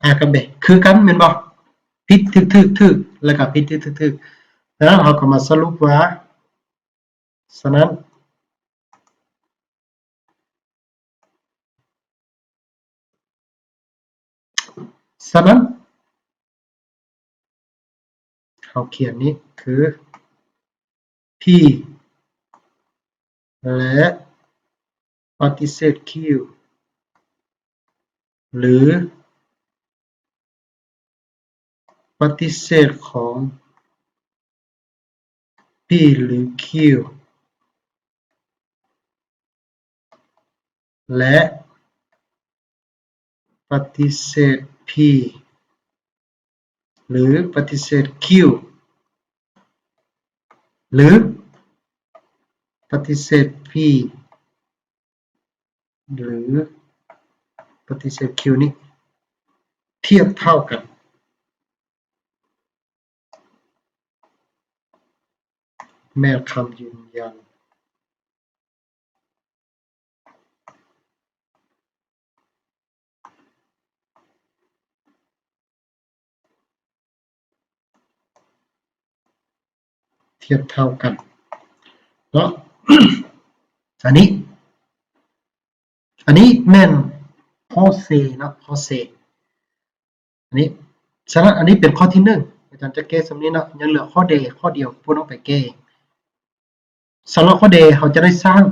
A ກັບ B ຄືກັນແມ່ນບໍ່? ຜິດ ຖືກ ຖືກ ຖືກ ແລ້ວກໍຜິດ ຖືກ ຖືກ ຖືກ. ສະນັ້ນເຮົາກໍມາສະຫຼຸບວ່າ ສະນັ້ນ ສະນັ້ນ ເຮົາຂຽນນີ້ຄື P ແລະ ປະຕິເສດ Q ຫຼື ປະຕິເສດຂອງ P ຫຼື Q ແລະ ປະຕິເສດ P ຫຼື ປະຕິເສດ Q ຫຼື ປະຕິເສດ P ຫຼື ປະຕິເສດ Q ນີ້ທຽບເທົ່າກັນ ແມ່ນຄຳຢືນຢັນ. ທຽບເທົ່າກັນເນາະ ອັນນີ້ ອັນນີ້ແມ່ນຂໍ້ C ເນາະ ຂໍ້ C ອັນນີ້ ສະນັ້ນ ອັນນີ້ເປັນຂໍ້ທີໜຶ່ງ ອາຈານຈະແກ້ສ່ຳນີ້ເນາະ ຍັງເຫຼືອຂໍ້ D ຂໍ້ດຽວ ພວກນ້ອງໄປແກ້. ສຳລັບຂໍ້ D ເຮົາຈະໄດ້ສ້າງ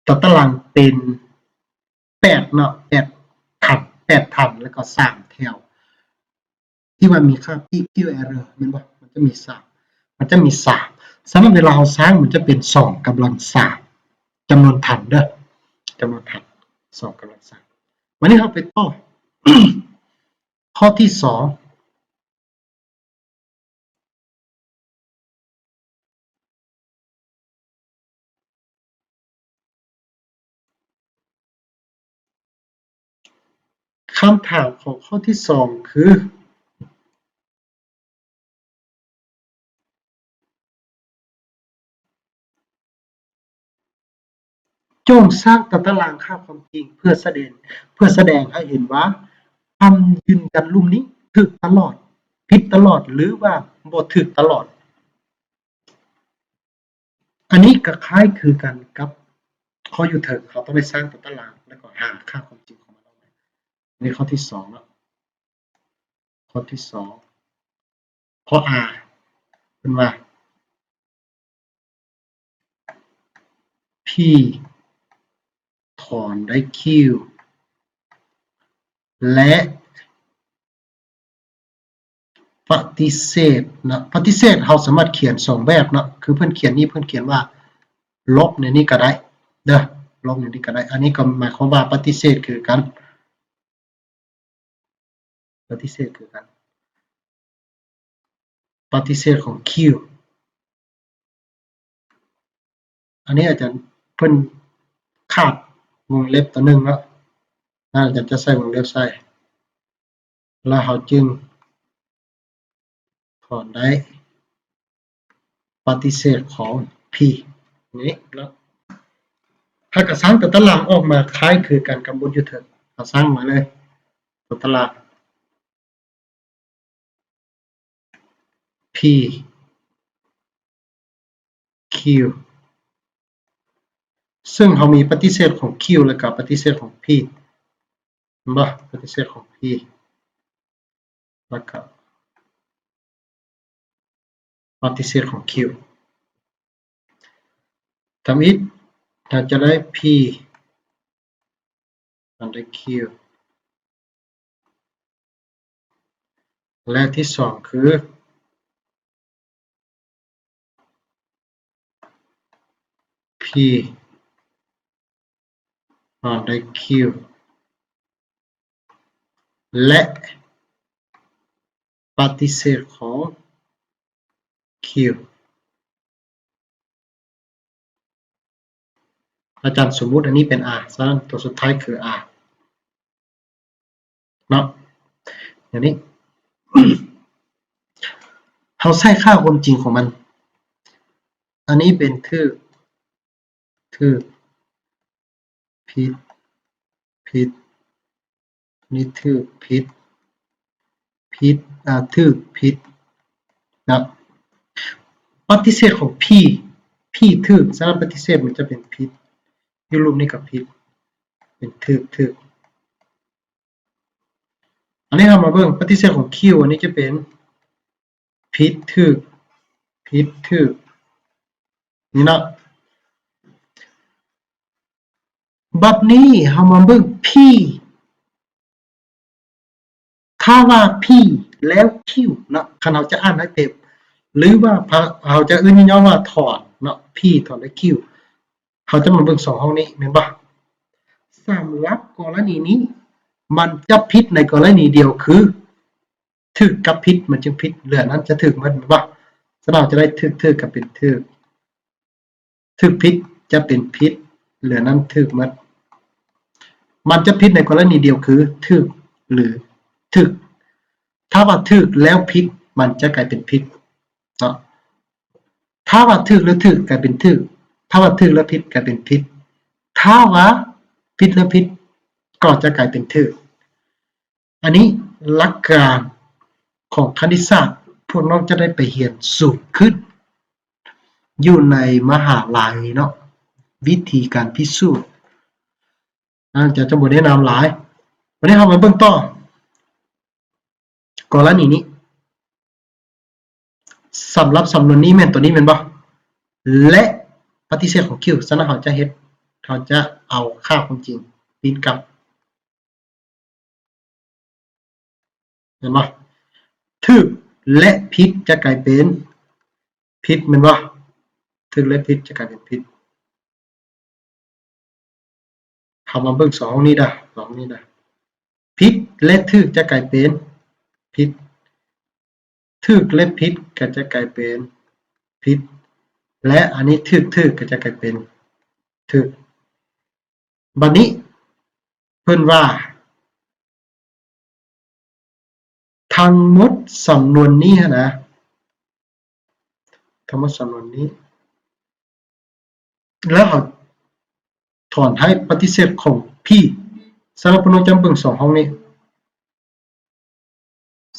ຕາຕະລາງເປັນແປດເນາະ ແປດຖັນ ແປດຖັນ ແລ້ວກໍສາມແຖວ ທີ່ວ່າມີຄ່າ P Q R ແມ່ນບໍ່? ມັນຈະມີສາມ ມັນຈະມີສາມ ສະນັ້ນເວລາເຮົາສ້າງ ມັນຈະເປັນສອງກຳລັງສາມ ຈຳນວນຖັນເດີ ຈຳນວນຖັນ ສອງກຳລັງສາມ. ວັນນີ້ເຮົາໄປຕໍ່ ຂໍ້ທີສອງ ຄຳຖາມຂອງຂໍ້ທີສອງຄື ຈົ່ງສ້າງຕາຕະລາງຄ່າຄວາມຈິງເພື່ອສະແດງ ເພື່ອສະແດງໃຫ້ເຫັນວ່າຄຳຢືນຢັນລຸ່ມນີ້ຖືກຕະຫຼອດ, ຜິດຕະຫຼອດ ຫຼືວ່າບໍ່ຖືກຕະຫຼອດ. ອັນນີ້ກໍຄ້າຍຄືກັນກັບຂໍ້ຢູ່ເທິງ, ເຮົາຕ້ອງໄດ້ສ້າງຕົວຕາລາງ ແລ້ວກໍຫາຄ່າຄວາມຈິງຂອງມັນອອກມາ. ໃນຂໍ້ທີສອງເນາະ, ຂໍ້ທີສອງ ຂໍ້ A ເພິ່ນວ່າ P ຖອນໄດ້ Q ແລະ ປະຕິເສດເນາະ, ປະຕິເສດເຮົາສາມາດຂຽນສອງແບບເນາະ, ຄືເພິ່ນຂຽນນີ້ ເພິ່ນຂຽນວ່າລົບໃນນີ້ກໍໄດ້ເດີ, ລົບໃນນີ້ກໍໄດ້. ອັນນີ້ກໍໝາຍຄວາມວ່າປະຕິເສດຄືກັນ, ປະຕິເສດຄືກັນ, ປະຕິເສດຂອງ Q. ອັນນີ້ອາຈານເພິ່ນຂາດວົງເລັບຕົວໜຶ່ງເນາະ, ອາຈານຈະໃສ່ວົງເລັບໃສ່ ແລ້ວເຮົາຈຶ່ງຖອນໄດ້ປະຕິເສດຂອງ P ນີ້ເນາະ. ຖ້າກະສ້າງຕົວຕາລາງອອກມາຄ້າຍຄືກັນກັບບົດຢູ່ເທິງ, ເຮົາສ້າງມາເລີຍ ຕົວຕາລາງ P Q ເຊິ່ງເຮົາມີປະຕິເສດຂອງ Q ແລ້ວກໍປະຕິເສດຂອງ P ແມ່ນບໍ່? ປະຕິເສດຂອງ P ແລ້ວກໍປະຕິເສດຂອງ Q. ທຳອິດ ເຮົາຈະໄດ້ P ມັນໄດ້ Q ແລະ ທີສອງຄື P ມັນໄດ້ Q ແລະ ປະຕິເສດຂອງ Q ອາຈານສົມມຸດອັນນີ້ເປັນ R ສະນັ້ນຕົວສຸດທ້າຍຄື R ເນາະ. ອັນນີ້ ເຮົາໃຊ້ຄ່າຄວາມຈິງຂອງມັນ ອັນນີ້ເປັນຖືກ ຖືກ ຜິດ ຜິດ ອັນນີ້ຖືກ ຜິດ ຜິດ ອາ ຖືກ ຜິດ ນະ. ປະຕິເສດຂອງ P P ຖືກ ສະນັ້ນປະຕິເສດມັນຈະເປັນຜິດ ຢູ່ຮູບນີ້ກໍຜິດ ເປັນຖືກ ຖືກ. ອັນນີ້ເຮົາມາເບິ່ງປະຕິເສດຂອງ Q ອັນນີ້ຈະເປັນຜິດ ຖືກ ຜິດ ຖືກ ນີ້ເນາະ. ບັດນີ້ເຮົາມາເບິ່ງ P ຖ້າວ່າ P ແລ້ວ Q ເນາະ ຄັນເຮົາຈະອ່ານໃຫ້ເຕັມ ຫຼືວ່າເຮົາຈະເອີ້ນຫຍໍ້ໆວ່າຖອນເນາະ P ຖອນດ້ວຍ Q ເຮົາຈະມາເບິ່ງສອງຫ້ອງນີ້ແມ່ນບໍ່? ສຳລັບກໍລະນີນີ້ ມັນຈະຜິດໃນກໍລະນີດຽວຄື ຖືກກັບຜິດ ມັນຈຶ່ງຜິດ ເຫຼືອນັ້ນຈະຖືກໝົດແມ່ນບໍ່? ສະນັ້ນເຮົາຈະໄດ້ຖືກ ຖືກກໍເປັນຖືກ ຖືກ ຜິດ ຈະເປັນຜິດ ເຫຼືອນັ້ນຖືກໝົດ. ມັນຈະຜິດໃນກໍລະນີດຽວຄື ຖືກ ຫຼື ຖືກ ຖ້າວ່າຖືກແລ້ວຜິດ ມັນຈະກາຍເປັນຜິດເນາະ. ຖ້າວ່າຖືກແລ້ວຖືກກາຍເປັນຖືກ ຖ້າວ່າຖືກແລ້ວຜິດກາຍເປັນຜິດ ຖ້າວ່າຜິດແລ້ວຜິດກໍຈະກາຍເປັນຖືກ. ອັນນີ້ຫຼັກການຂອງຄະນິດສາດ ພວກນ້ອງຈະໄດ້ໄປຮຽນສູງຂຶ້ນຢູ່ໃນມະຫາໄລເນາະ ວິທີການພິສູດ ອາຈານຈະບໍ່ແນະນຳຫຼາຍ. ວັນນີ້ເຮົາມາເບິ່ງຕໍ່ ກໍລະນີນີ້ ສຳລັບສຳນວນນີ້ແມ່ນຕົວນີ້ແມ່ນບໍ່? ແລະ ປະຕິເສດຂອງ Q ສະນັ້ນເຮົາຈະເຮັດ ເຮົາຈະເອົາຄ່າຄວາມຈິງປິ່ນກັບ ເຫັນບໍ່? ຖືກ ແລະ ຜິດ ຈະກາຍເປັນຜິດແມ່ນບໍ່? ຖືກ ແລະ ຜິດ ຈະກາຍເປັນຜິດ. ເຮົາມາເບິ່ງສອງຫ້ອງນີ້ເດີ ສອງຫ້ອງນີ້ເດີ. ຜິດ ແລະ ຖືກ ຈະກາຍເປັນຜິດ ຖືກ ແລະ ຜິດ ກໍຈະກາຍເປັນຜິດ ແລະ ອັນນີ້ ຖືກ ຖືກ ກໍຈະກາຍເປັນຖືກ. ບັດນີ້ເພິ່ນວ່າ ທັງໝົດສຳນວນນີ້ຫັ້ນນະ ທັງໝົດສຳນວນນີ້ ແລ້ວເຮົາຖອນໃຫ້ປະຕິເສດຂອງ P ສຳລັບພວກນ້ອງຈະເບິ່ງສອງຫ້ອງນີ້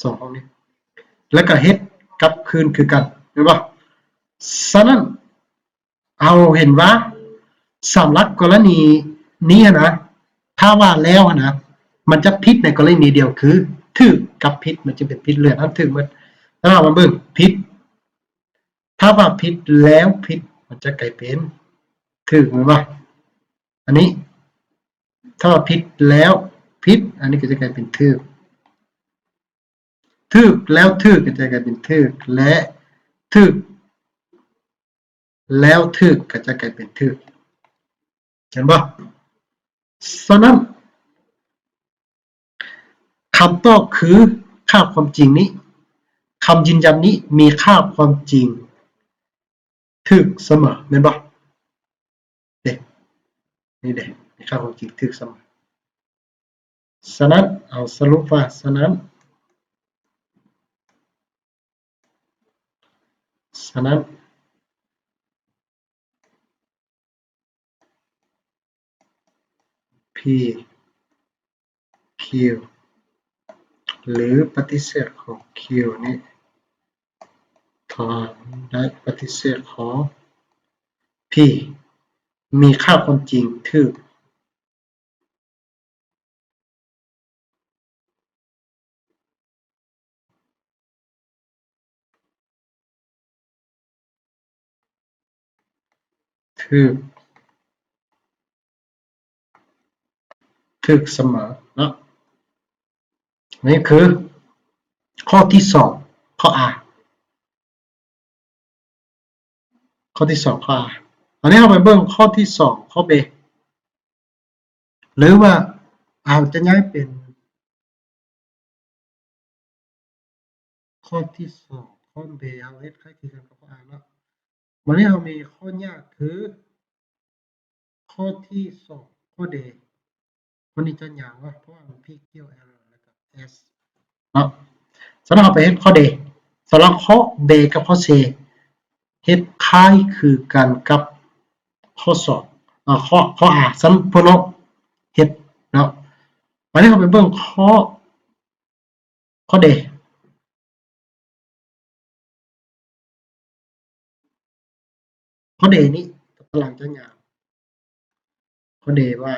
ສອງຫ້ອງນີ້ ແລ້ວກໍເຮັດກັບຄືນຄືກັນ ແມ່ນບໍ່? ສະນັ້ນ ເຮົາເຫັນວ່າສຳລັບກໍລະນີນີ້ຫັ້ນນະ ຖ້າວ່າແລ້ວຫັ້ນນະ ມັນຈະຜິດໃນກໍລະນີດຽວຄື ຖືກກັບຜິດ ມັນຈະເປັນຜິດ ເຫຼືອນັ້ນຖືກໝົດ. ຖ້າເຮົາມາເບິ່ງຜິດ ຖ້າວ່າຜິດແລ້ວຜິດ ມັນຈະກາຍເປັນຖືກ ແມ່ນບໍ່? ອັນນີ້ ຖ້າວ່າຜິດແລ້ວຜິດ ອັນນີ້ກໍຈະກາຍເປັນຖືກ ຖືກແລ້ວຖືກກໍຈະກາຍເປັນຖືກ ແລະ ຖືກແລ້ວຖືກກໍຈະກາຍເປັນຖືກ ເຫັນບໍ່? ສະນັ້ນ ຄຳຕອບຄືຄ່າຄວາມຈິງນີ້ ຄຳຢືນຢັນນີ້ມີຄ່າຄວາມຈິງຖືກສະເໝີ ແມ່ນບໍ່? ເດ້ ນີ້ເດ້ ມີຄ່າຄວາມຈິງຖືກສະເໝີ. ສະນັ້ນ ເອົາສະຫຼຸບວ່າ ສະນັ້ນ ສະນັ້ນ P Q ຫຼື ປະຕິເສດຂອງ Q ນີ້ ຖອນໄດ້ປະຕິເສດຂອງ P ມີຄ່າຄວາມຈິງຖືກ. ຖືກ ຖືກສະເໝີເນາະ. ນີ້ຄືຂໍ້ທີສອງ ຂໍ້ A ຂໍ້ທີສອງ ຂໍ້ A. ອັນນີ້ເຮົາໄປເບິ່ງຂໍ້ທີສອງ ຂໍ້ B ຫຼືວ່າເຮົາຈະຍ້າຍເປັນ ຂໍ້ທີສອງ ຂໍ້ B ເຮົາເຮັດຄ້າຍຄືກັນກັບຂໍ້ A ເນາະ. ບາດນີ້ເຮົາມີຂໍ້ຍາກຄືຂໍ້ທີສອງ ຂໍ້ D. ຂໍ້ນີ້ຈະຍາວເນາະ ເພາະວ່າມັນ P Q R ແລ້ວກໍ S ເນາະ. ສະນັ້ນເຮົາໄປເຮັດຂໍ້ D. ສຳລັບຂໍ້ B ກັບຂໍ້ C ເຮັດຄ້າຍຄືກັນກັບຂໍ້ສອງ ເອີ ຂໍ້ ຂໍ້ A. ສະນັ້ນພວກນ້ອງເຮັດເນາະ. ບາດນີ້ເຮົາໄປເບິ່ງຂໍ້ ຂໍ້ D ຂໍ້ D ນີ້ ຕາລາງຈະຍາວ. ຂໍ້ D ວ່າ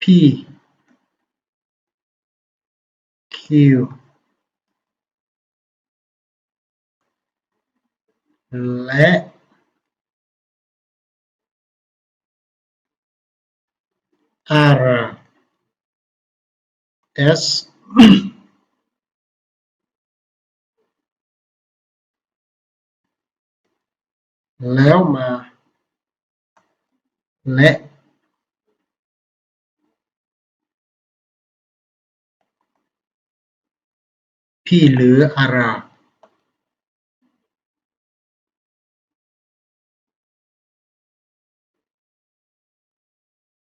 P Q ແລະ R S ແລ້ວມາ ແລະ P ຫຼື R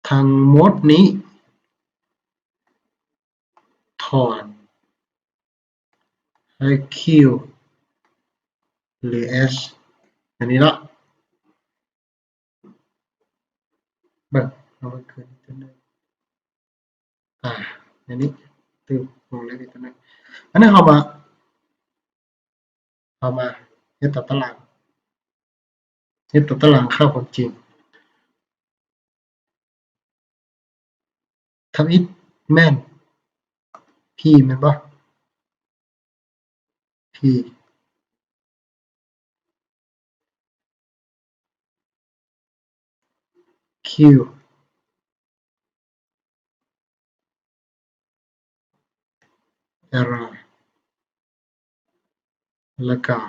ທັງໝົດນີ້ ຖອນໃຫ້ Q ຫຼື S ອັນນີ້ເນາະ. ເບິ່ງ ເຮົາເບິ່ງຄືນອີກຕົວໜຶ່ງ ອາ ໃນນີ້ ຕື່ມ ວົງເລັບອີກຕົວໜຶ່ງ. ອັນນີ້ເຮົາມາ ເຮົາມາເຮັດຕົວຕາລາງ ເຮັດຕົວຕາລາງຄ່າຄວາມຈິງ. ທຳອິດແມ່ນ P ແມ່ນບໍ່? P Q R ແລ້ວກະ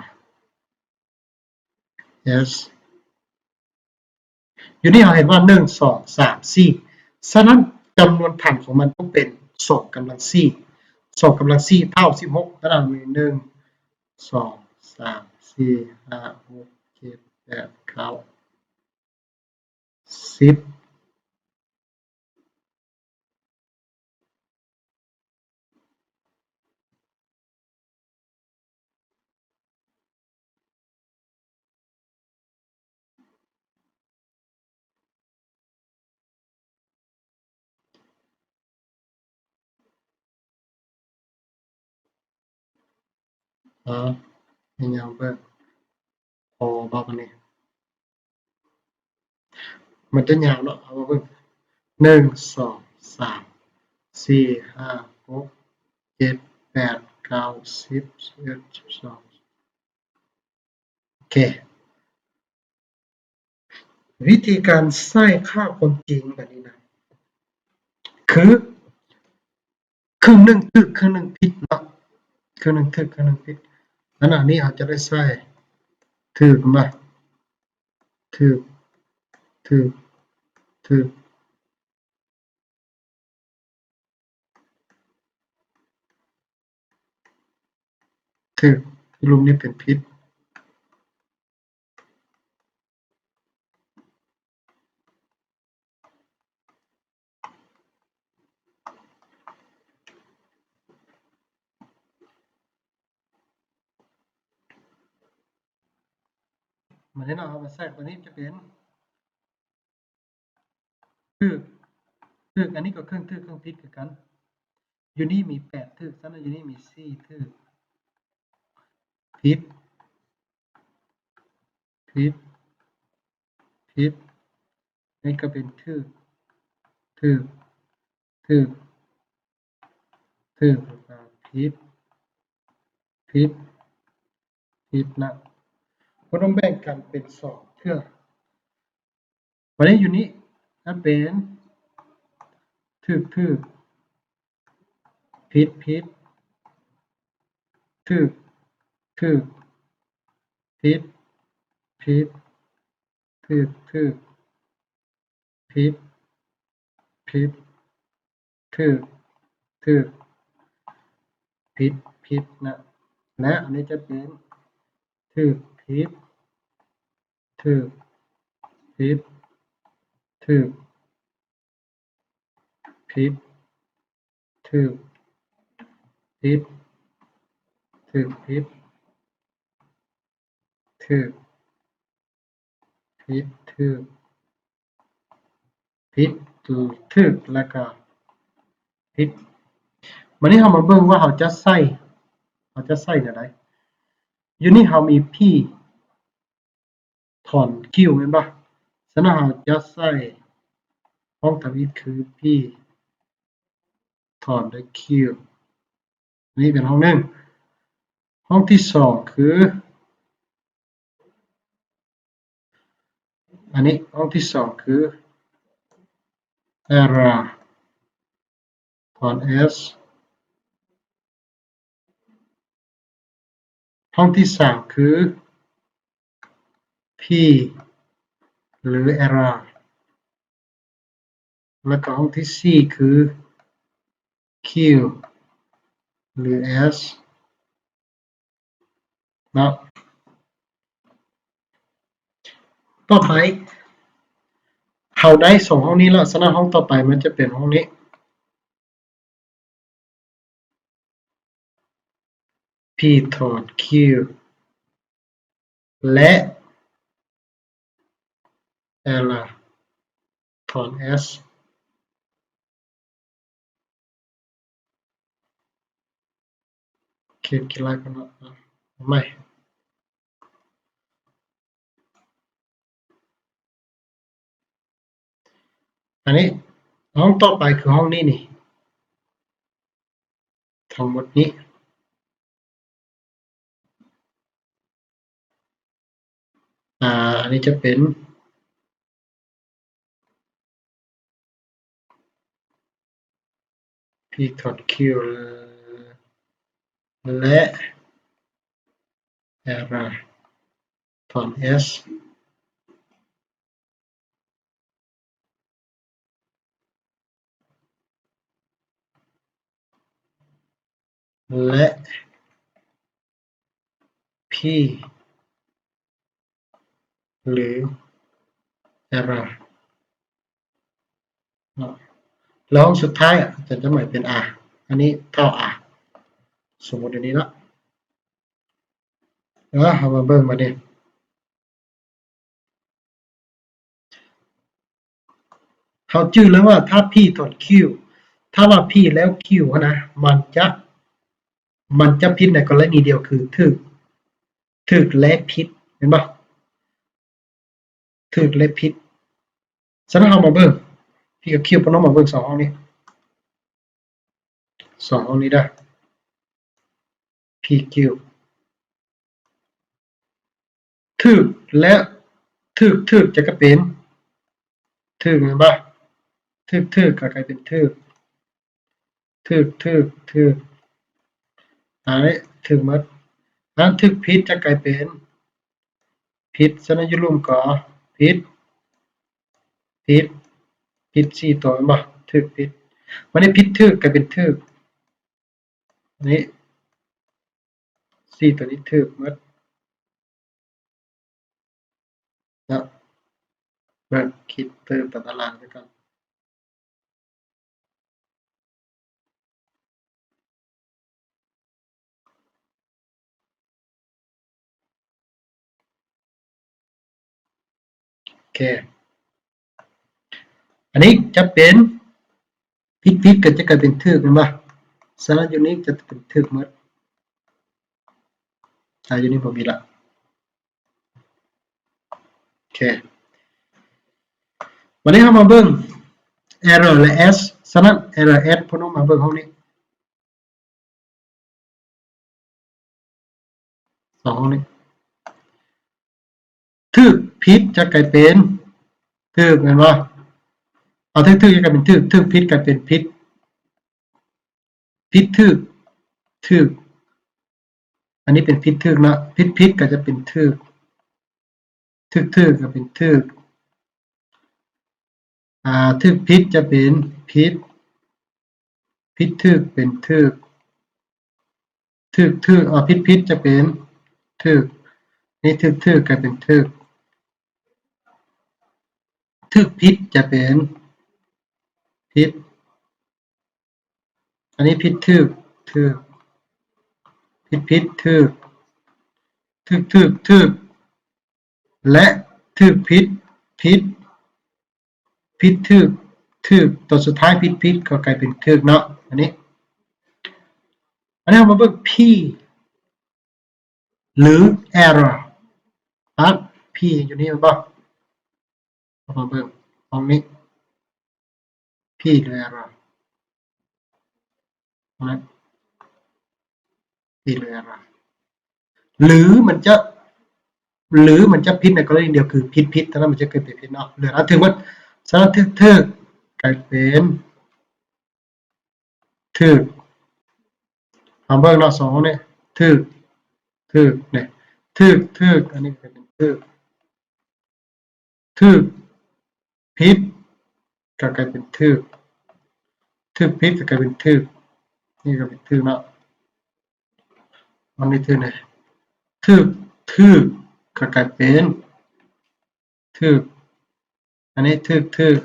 S ຢູ່ນີ້ເຮົາເຫັນວ່າ ໜຶ່ງ ສອງ ສາມ ສີ່ ສະນັ້ນຈຳນວນຖັງຂອງມັນຕ້ອງເປັນ ສອງ ກຳລັງ ສີ່ ສອງ ກຳລັງ ສີ່ ເທົ່າ ສິບຫົກ. ສະນັ້ນມີ ໜຶ່ງ ສອງ ສາມ ສີ່ ຫ້າ ຫົກ ເຈັດ ແປດ ເກົ້າ ສິບ. ເອີ ໃຫ້ຍາວເບິ່ງ ພໍບໍ່ບາດນີ້? ມັນຈະຍາວເນາະ ເອົາມາເບິ່ງ ໜຶ່ງ ສອງ ສາມ ສີ່ ຫ້າ ຫົກ ເຈັດ ແປດ ເກົ້າ ສິບ ສິບເອັດ ສິບສອງ. ໂອເຄ ວິທີການໃສ່ຄ່າຄວາມຈິງບາດນີ້ນະ ຄື ເຄິ່ງໜຶ່ງຖືກ ເຄິ່ງໜຶ່ງຜິດເນາະ ເຄິ່ງໜຶ່ງຖືກ ເຄິ່ງໜຶ່ງຜິດ. ອັນ ອັນນີ້ເຮົາຈະໄດ້ໃສ່ ຖືກ ແມ່ນບໍ່? ຖືກ ຖືກ ຖືກ ຖືກ ສະຫຼຸບນີ້ເປັນຜິດ. ມາເດ້ເນາະ ເຮົາມາໃສ່ຕົວນີ້ຈະເປັນ ຖືກ ຖືກ ອັນນີ້ກໍເຄິ່ງຖືກເຄິ່ງຜິດຄືກັນ. ຢູ່ນີ້ມີແປດຖືກ ສະນັ້ນຢູ່ນີ້ມີສີ່ຖືກ ຜິດ ຜິດ ຜິດ ນີ້ກໍເປັນຖືກ ຖືກ ຖືກ ຖືກ ແລ້ວກໍຜິດ. ຜິດ ຜິດ ຜິດນະ. ບໍ່ຕ້ອງແບ່ງກັນເປັນສອງເທື່ອ. ບັດນີ້ຢູ່ນີ້ ຖ້າເປັນ ຖືກ ຖືກ ຜິດ ຜິດ ຖືກ ຖືກ ຜິດ ຜິດ ຖືກ ຖືກ ຜິດ ຜິດ ຖືກ ຖືກ ຜິດ ຜິດນະ. ແລະ ອັນນີ້ຈະເປັນ ຖືກ ຜິດ ຖືກ ຜິດ ຖືກ ຜິດ ຖືກ ຜິດ ຖືກ ຜິດ ຖືກ ຜິດ ຖືກ ຜິດ ຖືກ ແລ້ວກໍ ຜິດ. ບັດນີ້ເຮົາມາເບິ່ງວ່າເຮົາຈະໃສ່ ເຮົາຈະໃສ່ແນວໃດ. ຢູ່ນີ້ເຮົາມີ P ຖອນ Q ແມ່ນບໍ່? ສະນັ້ນເຮົາຈະໃສ່ຫ້ອງທຳອິດຄື P ຖອນດ້ວຍ Q. ນີ້ເປັນຫ້ອງໜຶ່ງ. ຫ້ອງທີສອງຄື ອັນນີ້ ຫ້ອງທີສອງຄື error ຖອນ S. ຫ້ອງທີສາມຄື P ຫຼື error ແລ້ວກໍຫ້ອງທີສີ່ຄື Q ຫຼື S ເນາະ. ຕໍ່ໄປ ເຮົາໄດ້ສອງຫ້ອງນີ້ແລ້ວ, ສະນັ້ນຫ້ອງຕໍ່ໄປມັນຈະເປັນຫ້ອງນີ້. P ຖອນ Q ແລະ error ຖອນ S. ຂຽນຂີ້ລ້າຍກ່ອນເນາະ ເອົາໃໝ່. ອັນນີ້ ຫ້ອງຕໍ່ໄປຄືຫ້ອງນີ້ນີ້ ທັງໝົດນີ້ ອາ ອັນນີ້ຈະເປັນ P ຖອນ Q ແລະ error ຖອນ S ແລະ P ຫຼື error ເນາະ. ແລ້ວຫ້ອງສຸດທ້າຍອາຈານຈະໝາຍເປັນ R ອັນນີ້ເທົ່າ R ສົມມຸດອັນນີ້ເນາະ. ເອົາ ເຮົາມາເບິ່ງບາດນີ້ ເຮົາຈື່ແລ້ວວ່າຖ້າ P ຖອນ Q ຖ້າວ່າ P ແລ້ວ Q ຫັ້ນນະ ມັນຈະ ມັນຈະຜິດໃນກໍລະນີດຽວຄືຖືກ ຖືກ ແລະ ຜິດ ແມ່ນບໍ່? ຖືກ ແລະ ຜິດ. ສະນັ້ນເຮົາມາເບິ່ງ P ກັບ Q ປະນົມມາເບິ່ງສອງຫ້ອງນີ້ ສອງຫ້ອງນີ້ເດີ P Q ຖືກ ແລະ ຖືກ ຖືກ ຈະກະເປັນ ຖືກ ແມ່ນບໍ່? ຖືກ ຖືກ ກະກາຍເປັນ ຖືກ ຖືກ ຖືກ ຖືກ ອັນນີ້ຖືກໝົດ. ອັນຖືກຜິດຈະກາຍເປັນຜິດ ສະນັ້ນຢູ່ລຸ່ມກໍຜິດ ຜິດ ຜິດສີ່ຕົວ ແມ່ນບໍ່? ຖືກ ຜິດ ບາດນີ້ຜິດຖືກກາຍເປັນຖືກ ນີ້ ສີ່ຕົວນີ້ຖືກໝົດເນາະ. ເບິ່ງ ຄິດຕື່ມຕາຕະລາງໄປກ່ອນ. ໂອເຄ ອັນນີ້ຈະເປັນ ຜິດ ຜິດກໍຈະກາຍເປັນຖືກ ແມ່ນບໍ່? ສະນັ້ນຢູ່ນີ້ຈະເປັນຖືກໝົດ ອາ ຢູ່ນີ້ບໍ່ມີລະ. ໂອເຄ ບາດນີ້ເຮົາມາເບິ່ງ error ແລະ S ສະນັ້ນ error S ພວກນ້ອງມາເບິ່ງຫ້ອງນີ້. ອງຫ້ອງນີ້ ຖືກຜິດຈະກາຍເປັນຖືກ ແມ່ນບໍ່? ເອົາ ຖືກຖືກຈະກາຍເປັນຖືກ ຖືກຜິດກາຍເປັນຜິດ ຜິດຖືກ ຖືກ ອັນນີ້ເປັນຜິດຖືກເນາະ ຜິດຜິດກໍຈະເປັນຖືກ ຖືກຖືກກໍເປັນຖືກ ອ່າ ຖືກຜິດຈະເປັນຜິດ ຜິດຖືກເປັນຖືກ ຖືກຖືກ ອ່າ ຜິດຜິດຈະເປັນຖືກ ນີ້ຖືກຖືກກາຍເປັນຖືກ ຖືກຜິດຈະເປັນຜິດ ອັນນີ້ຜິດຖືກ ຖືກ ຜິດຜິດຖືກ ຖືກຖືກຖືກ ແລະ ຖືກຜິດຜິດ ຜິດຖືກຖືກ ຕົວສຸດທ້າຍຜິດຜິດກໍກາຍເປັນຖືກເນາະ ອັນນີ້ ອັນນີ້ເຮົາມາເບິ່ງ P ຫຼື error ປັບ P ຢູ່ນີ້ແມ່ນບໍ່? ເຮົາມາເບິ່ງຫ້ອງນີ້ P ຫຼື error ນະ P ຫຼື error ຫຼືມັນຈະ ຫຼືມັນຈະຜິດໃນກໍລະນີດຽວ ຄືຜິດຜິດເທົ່ານັ້ນ ມັນຈະເກີດເປັນຜິດເນາະ ເຫຼືອນັ້ນຖືກໝົດ ສະນັ້ນຖືກຖືກກາຍເປັນ ຖືກ ເຮົາເບິ່ງເນາະ ສອງນີ້ ຖືກ ຖືກ ນີ້ ຖືກ ຖືກ ອັນນີ້ກໍເປັນຖືກ ຖືກ ຜິດ ກໍກາຍເປັນຖືກ ຖືກ ຜິດ ກໍກາຍເປັນຖືກ ນີ້ກໍເປັນຖືກເນາະ ອັນນີ້ຖືກ ນີ້ ຖືກ ຖືກ ກໍກາຍເປັນ ຖືກ ອັນນີ້ຖືກ ຖືກ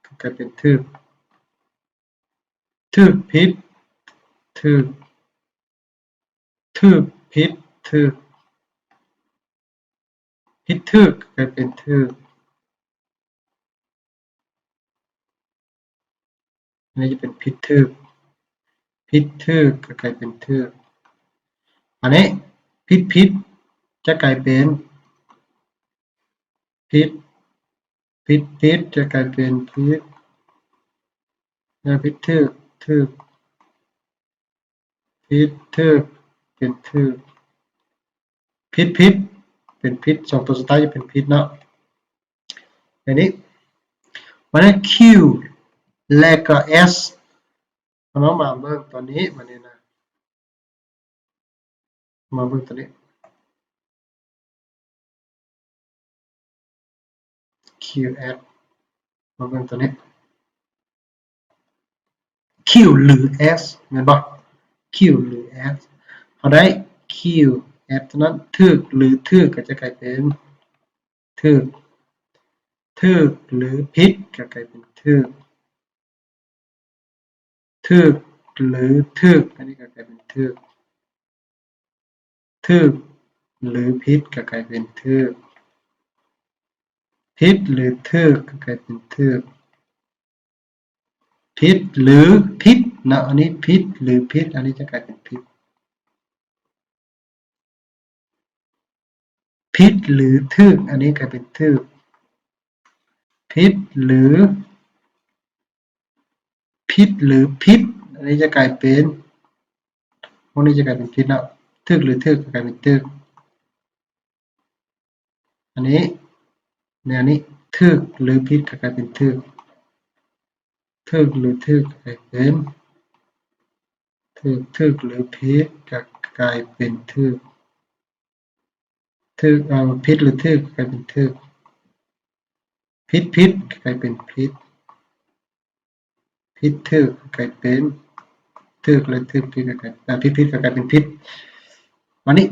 ກໍກາຍເປັນຖືກ ຖືກ ຜິດ ຖືກ ຖືກ ຜິດ ຖືກ ຜິດ ຖືກ ກໍກາຍເປັນຖືກ ອັນນີ້ຈະເປັນຜິດຖືກ ຜິດຖືກກໍກາຍເປັນຖືກ ອັນນີ້ຜິດຜິດຈະກາຍເປັນຜິດ ຜິດຜິດຈະກາຍເປັນຜິດ ແລະ ຜິດຖືກ ຖືກ ຜິດຖືກເປັນຖືກ ຜິດຜິດເປັນຜິດ ສອງຕົວສຸດທ້າຍຈະເປັນຜິດເນາະ ແບບນີ້ ບາດນີ້ Q ແລະກໍ S ເຮົາມາເບິ່ງຕົວນີ້ ບາດນີ້ນະ ມາເບິ່ງຕົວນີ້ Q S ມາເບິ່ງຕົວນີ້ Q ຫຼື S ແມ່ນບໍ່? Q ຫຼື S ເຮົາໄດ້ Q S ເທົ່ານັ້ນ ຖືກ ຫຼື ຖືກ ກໍຈະກາຍເປັນຖືກ ຖືກ ຫຼື ຜິດ ກໍກາຍເປັນຖືກ ຖືກ ຫຼື ຖືກ ອັນນີ້ກໍກາຍເປັນຖືກ ຖືກ ຫຼື ຜິດ ກໍກາຍເປັນຖືກ ຜິດ ຫຼື ຖືກ ກໍກາຍເປັນຖືກ ຜິດ ຫຼື ຜິດເນາະ ອັນນີ້ຜິດ ຫຼື ຜິດ ອັນນີ້ຈະກາຍເປັນຜິດ ຜິດ ຫຼື ຖືກ ອັນນີ້ກາຍເປັນຖືກ ຜິດ ຫຼື ຜິດ ຫຼື ຜິດ ອັນນີ້ຈະກາຍເປັນ ພວກນີ້ຈະກາຍເປັນຜິດເນາະ ຖືກ ຫຼື ຖືກ ກໍກາຍເປັນຖືກ ອັນນີ້ ແນວນີ້ ຖືກ ຫຼື ຜິດ ກໍກາຍເປັນຖືກ ຖືກ ຫຼື ຖືກ ກໍກາຍເປັນ ຖືກ ຖືກ ຫຼື ຜິດ ກໍກາຍເປັນຖືກ ຖືກ ເອີ ຜິດ ຫຼື ຖືກ ກໍກາຍເປັນຖືກ ຜິດ ຜິດ ກໍກາຍເປັນຜິດ ຜິດ ຖືກ ກໍກາຍເປັນຖືກ ແລະ ຖືກ ຜິດ ກໍກາຍ ເອີ ຜິດ ຜິດ ກໍກາຍເປັນຜິດ ບາດນີ້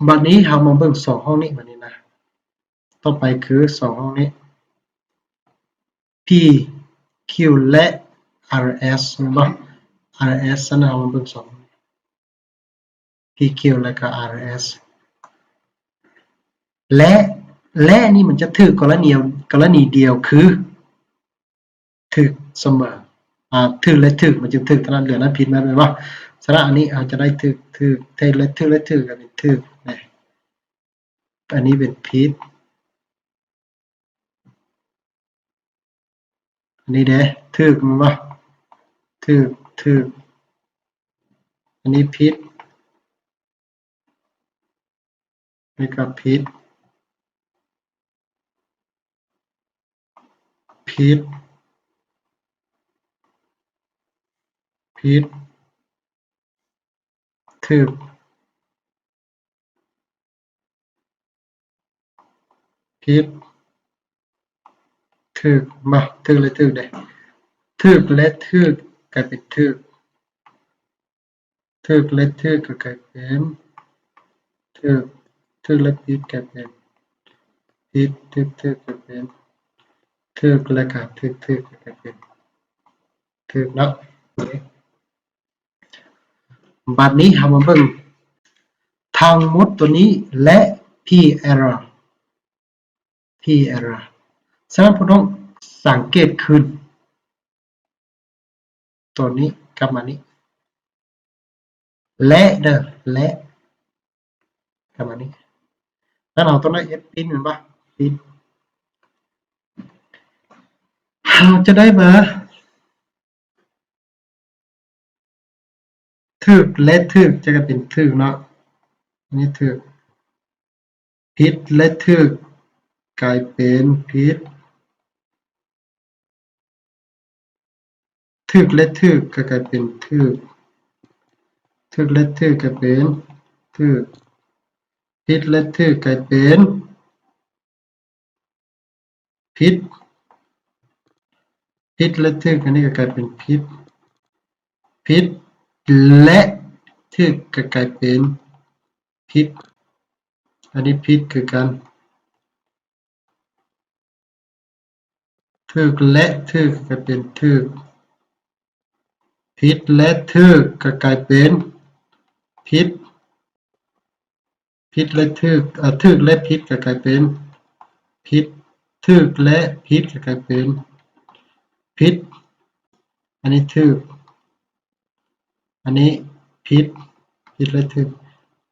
ບາດນີ້ເຮົາມາເບິ່ງສອງຫ້ອງນີ້ ບາດນີ້ນະ ຕໍ່ໄປຄືສອງຫ້ອງນີ້ P Q ແລະ R S ແມ່ນບໍ່? R S ຊັ້ນເຮົາມາເບິ່ງສອງ P Q ແລະກໍ R S ແລະ ແລະນີ້ມັນຈະຖືກກໍລະນີ ກໍລະນີດຽວຄື ຖືກສະເໝີ ອ່າ ຖືກ ແລະ ຖືກ ມັນຈຶ່ງຖືກເທົ່ານັ້ນ ເຫຼືອນັ້ນຜິດໝົດແມ່ນບໍ່? ສະນັ້ນອັນນີ້ເຮົາຈະໄດ້ຖືກ ຖືກ ແລະ ຖືກ ແລະ ຖືກ ກໍເປັນຖືກນະ ອັນນີ້ເປັນຜິດ ອັນນີ້ເດ້ ຖືກແມ່ນບໍ່? ຖືກ ຖືກ ອັນນີ້ຜິດ ນີ້ກໍຜິດ ຜິດ ຜິດ ຖືກ ຜິດ ຖືກ ມາ ຖືກ ແລະ ຖືກເດ້ ຖືກ ແລະ ຖືກ ກາຍເປັນ ຖືກ ຖືກ ແລະ ຖືກ ກໍກາຍເປັນ ຖືກ ຖືກ ແລະ ຜິດ ກາຍເປັນ ຜິດ ຖືກ ຖືກ ກາຍເປັນ ຖືກ ແລະ ກະ ຖືກ ຖືກ ກໍກາຍເປັນ ຖືກເນາະ. ບັດນີ້ເຮົາມາເບິ່ງທັງໝົດຕົວນີ້ ແລະ P error P error ສະນັ້ນ ພວກນ້ອງສັງເກດຄືນ ຕົວນີ້ກັບມານີ້ ແລະ ເດີ ແລະ ກັບມານີ້ ນັ້ນເຮົາຕ້ອງໄດ້ F print ແມ່ນບໍ່? Print ເຮົາຈະໄດ້ມາ ຖືກ ແລະ ຖືກ ຈະກາຍເປັນ ຖືກ ເນາະ ອັນນີ້ ຖືກ ຜິດ ແລະ ຖືກ ກາຍເປັນ ຜິດ ຖືກ ແລະ ຖືກ ກໍກາຍເປັນ ຖືກ ຖືກ ແລະ ຖືກ ກາຍເປັນ ຖືກ ຜິດ ແລະ ຖືກ ກາຍເປັນ ຜິດ ຜິດ ແລະ ຖືກ ອັນນີ້ກໍກາຍເປັນ ຜິດ ຜິດ ແລະ ຖືກ ກໍກາຍເປັນ ຜິດ ອັນນີ້ ຜິດ ຄືກັນ ຖືກ ແລະ ຖືກ ກໍກາຍເປັນ ຖືກ ຜິດ ແລະ ຖືກ ກໍກາຍເປັນ ຜິດ ຜິດ ແລະ ຖືກ ເອີ ຖືກ ແລະ ຜິດ ກໍກາຍເປັນ ຜິດ ຖືກ ແລະ ຜິດ ກໍກາຍເປັນ ຜິດ ອັນນີ້ ຖືກ ອັນນີ້ ຜິດ ຜິດ ແລະ ຖືກ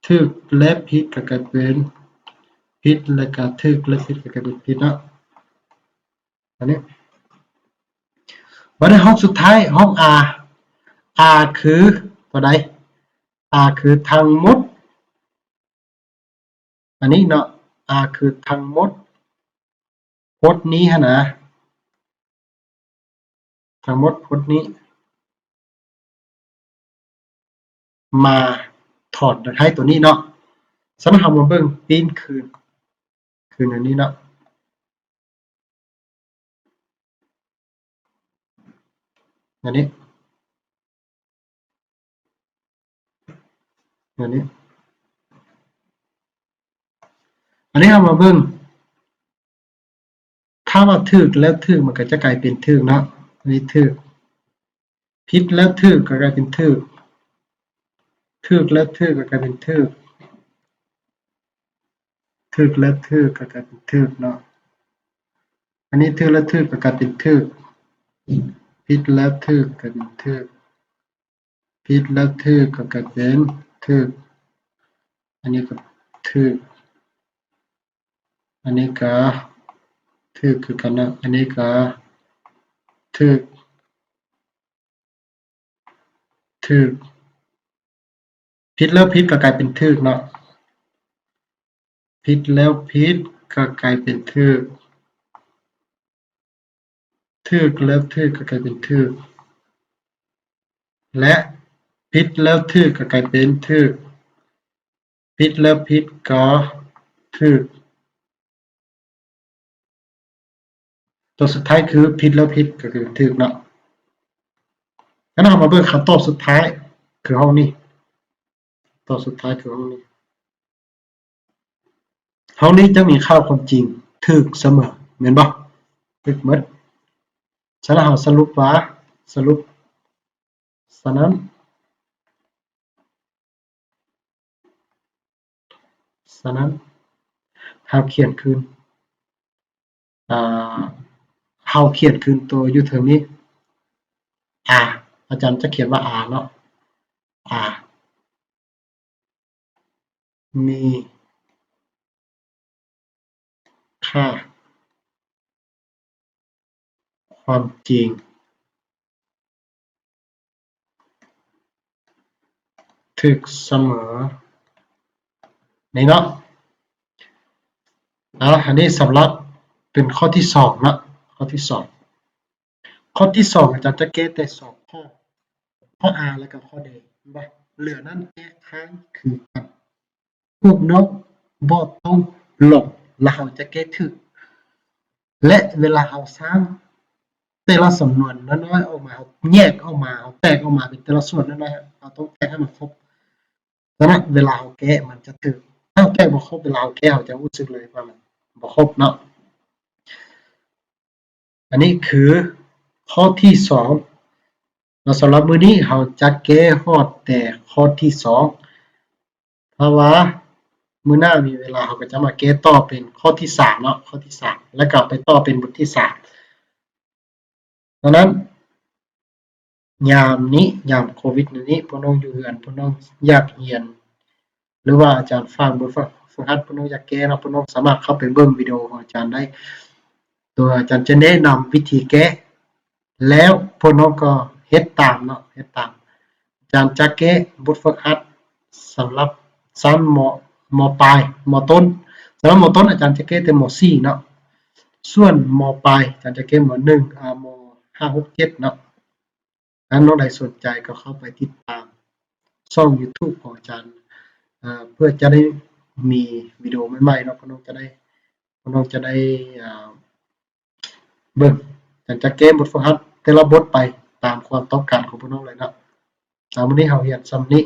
ຖືກ ແລະ ຜິດ ກໍກາຍເປັນ ຜິດ ແລະ ກະ ຖືກ ແລະ ຜິດ ກໍກາຍເປັນ ຜິດ ເນາະ ອັນນີ້ ບັດນີ້ ຫ້ອງສຸດທ້າຍ ຫ້ອງ R R ຄືຕົວໃດ? R ຄືທັງໝົດ ອັນນີ້ເນາະ R ຄືທັງໝົດ ພົດນີ້ຫັ້ນນະ ທັງໝົດ ພົດນີ້ ມາຖອນໃຫ້ຕົວນີ້ເນາະ ສະນັ້ນ ເຮົາມາເບິ່ງ print ຄືນ ຄືນອັນນີ້ເນາະ ອັນນີ້ ອັນນີ້ ອັນນີ້ເຮົາມາເບິ່ງ ຖ້າວ່າຖືກແລ້ວຖືກ ມັນກໍຈະກາຍເປັນຖືກເນາະ ອັນນີ້ຖືກ ຜິດແລ້ວຖືກກໍກາຍເປັນຖືກ ຖືກແລ້ວຖືກກໍກາຍເປັນຖືກ ຖືກແລ້ວຖືກກໍກາຍເປັນຖືກເນາະ ອັນນີ້ຖືກແລ້ວຖືກກໍກາຍເປັນຖືກ ຜິດແລ້ວຖືກກໍເປັນຖືກ ຜິດແລ້ວຖືກກໍກາຍເປັນຖືກ ອັນນີ້ກໍຖືກ ອັນນີ້ກໍຖືກຄືກັນເນາະ ອັນນີ້ກໍຖືກ ຖືກ ຜິດແລ້ວຜິດກໍກາຍເປັນຖືກເນາະ ຜິດແລ້ວຜິດກໍກາຍເປັນຖືກ ຖືກແລ້ວຖືກກໍກາຍເປັນຖືກ ແລະ ຜິດແລ້ວຖືກກໍກາຍເປັນຖືກ ຜິດແລ້ວຜິດກໍຖືກ ຕົວສຸດທ້າຍຄືຜິດແລ້ວຜິດກໍຄືຖືກເນາະ ແລ້ວເຮົາມາເບິ່ງຄຳຕອບສຸດທ້າຍ ຄືຫ້ອງນີ້ ຕົວສຸດທ້າຍຄືຫ້ອງນີ້ ຫ້ອງນີ້ຈະມີຄ່າຄວາມຈິງຖືກສະເໝີ ແມ່ນບໍ່? ຖືກໝົດ ສະນັ້ນເຮົາສະຫຼຸບວ່າ ສະຫຼຸບ ສະນັ້ນ ສະນັ້ນ ເຮົາຂຽນຄືນ ເອີ ເຮົາຂຽນຄືນໂຕຢູ່ເທິງນີ້ R ອາຈານຈະຂຽນວ່າ R ເນາະ R ມີຄ່າຄວາມຈິງ ຖືກສະເໝີ ນີ້ເນາະ. ເອົາ ອັນນີ້ສຳລັບເປັນຂໍ້ທີສອງເນາະ ຂໍ້ທີສອງ. ຂໍ້ທີສອງ ອາຈານຈະແກ້ແຕ່ສອງຂໍ້ ຂໍ້ R ແລະກໍຂໍ້ D ເຫັນບໍ່? ເຫຼືອນັ້ນແກ້ຄ້າຍຄືກັນ. ຮູບນົກບໍ່ຕ້ອງລົງ ແລ້ວເຮົາຈະແກ້ຖືກ. ແລະເວລາເຮົາສ້າງແຕ່ລະສຳນວນນ້ອຍໆອອກມາ ເຮົາແຍກອອກມາ ເຮົາແຕກອອກມາເປັນແຕ່ລະສ່ວນນ້ອຍໆ ເຮົາຕ້ອງແຕກໃຫ້ມັນຄົບ. ສະນັ້ນເວລາເຮົາແກ້ມັນຈະຖືກ. ຖ້າເຮົາແຕກບໍ່ຄົບ ເວລາເຮົາແກ້ເຮົາຈະຮູ້ສຶກເລີຍວ່າມັນບໍ່ຄົບເນາະ. ອັນນີ້ຄືຂໍ້ທີສອງເນາະ. ສຳລັບມື້ນີ້ເຮົາຈະແກ້ຮອດແຕ່ຂໍ້ທີສອງ. ຖ້າວ່າມື້ໜ້າມີເວລາ ເຮົາກໍຈະມາແກ້ຕໍ່ເປັນຂໍ້ທີສາມເນາະ ຂໍ້ທີສາມ ແລ້ວກໍໄປຕໍ່ເປັນບົດທີສາມ. ສະນັ້ນ ຍາມນີ້ ຍາມໂຄວິດນີ້ ພວກນ້ອງຢູ່ເຮືອນ ພວກນ້ອງຢາກຮຽນ ຫຼືວ່າອາຈານຝາກບົດຝຶກຫັດ ພວກນ້ອງຢາກແກ້ເນາະ ພວກນ້ອງສາມາດເຂົ້າໄປເບິ່ງວິດີໂອຂອງອາຈານໄດ້. ໂດຍອາຈານຈະແນະນຳວິທີແກ້ ແລ້ວພວກນ້ອງກໍເຮັດຕາມເນາະ ເຮັດຕາມ. ອາຈານຈະແກ້ບົດຝຶກຫັດສຳລັບຊັ້ນ ມ ມ.ປາຍ ມ.ຕົ້ນ. ສຳລັບ ມ.ຕົ້ນ ອາຈານຈະແກ້ແຕ່ ມ.ສີ່ ເນາະ. ສ່ວນ ມ.ປາຍ ອາຈານຈະແກ້ ມ.ໜຶ່ງ ອາ ມ.ຫ້າ ຫົກ ເຈັດ ເນາະ. ຖ້ານ້ອງໃດສົນໃຈກໍເຂົ້າໄປຕິດຕາມຊ່ອງ YouTube ຂອງອາຈານ ເພື່ອຈະໄດ້ມີວິດີໂອໃໝ່ໆເນາະ ພວກນ້ອງຈະໄດ້ ພວກນ້ອງຈະໄດ້ ເບິ່ງ ອາຈານຈະແກ້ບົດຝຶກຫັດແຕ່ລະບົດໄປຕາມຄວາມຕ້ອງການຂອງພວກນ້ອງເລີຍເນາະ. ເອົາ ມື້ນີ້ເຮົາຮຽນສ່ຳນີ້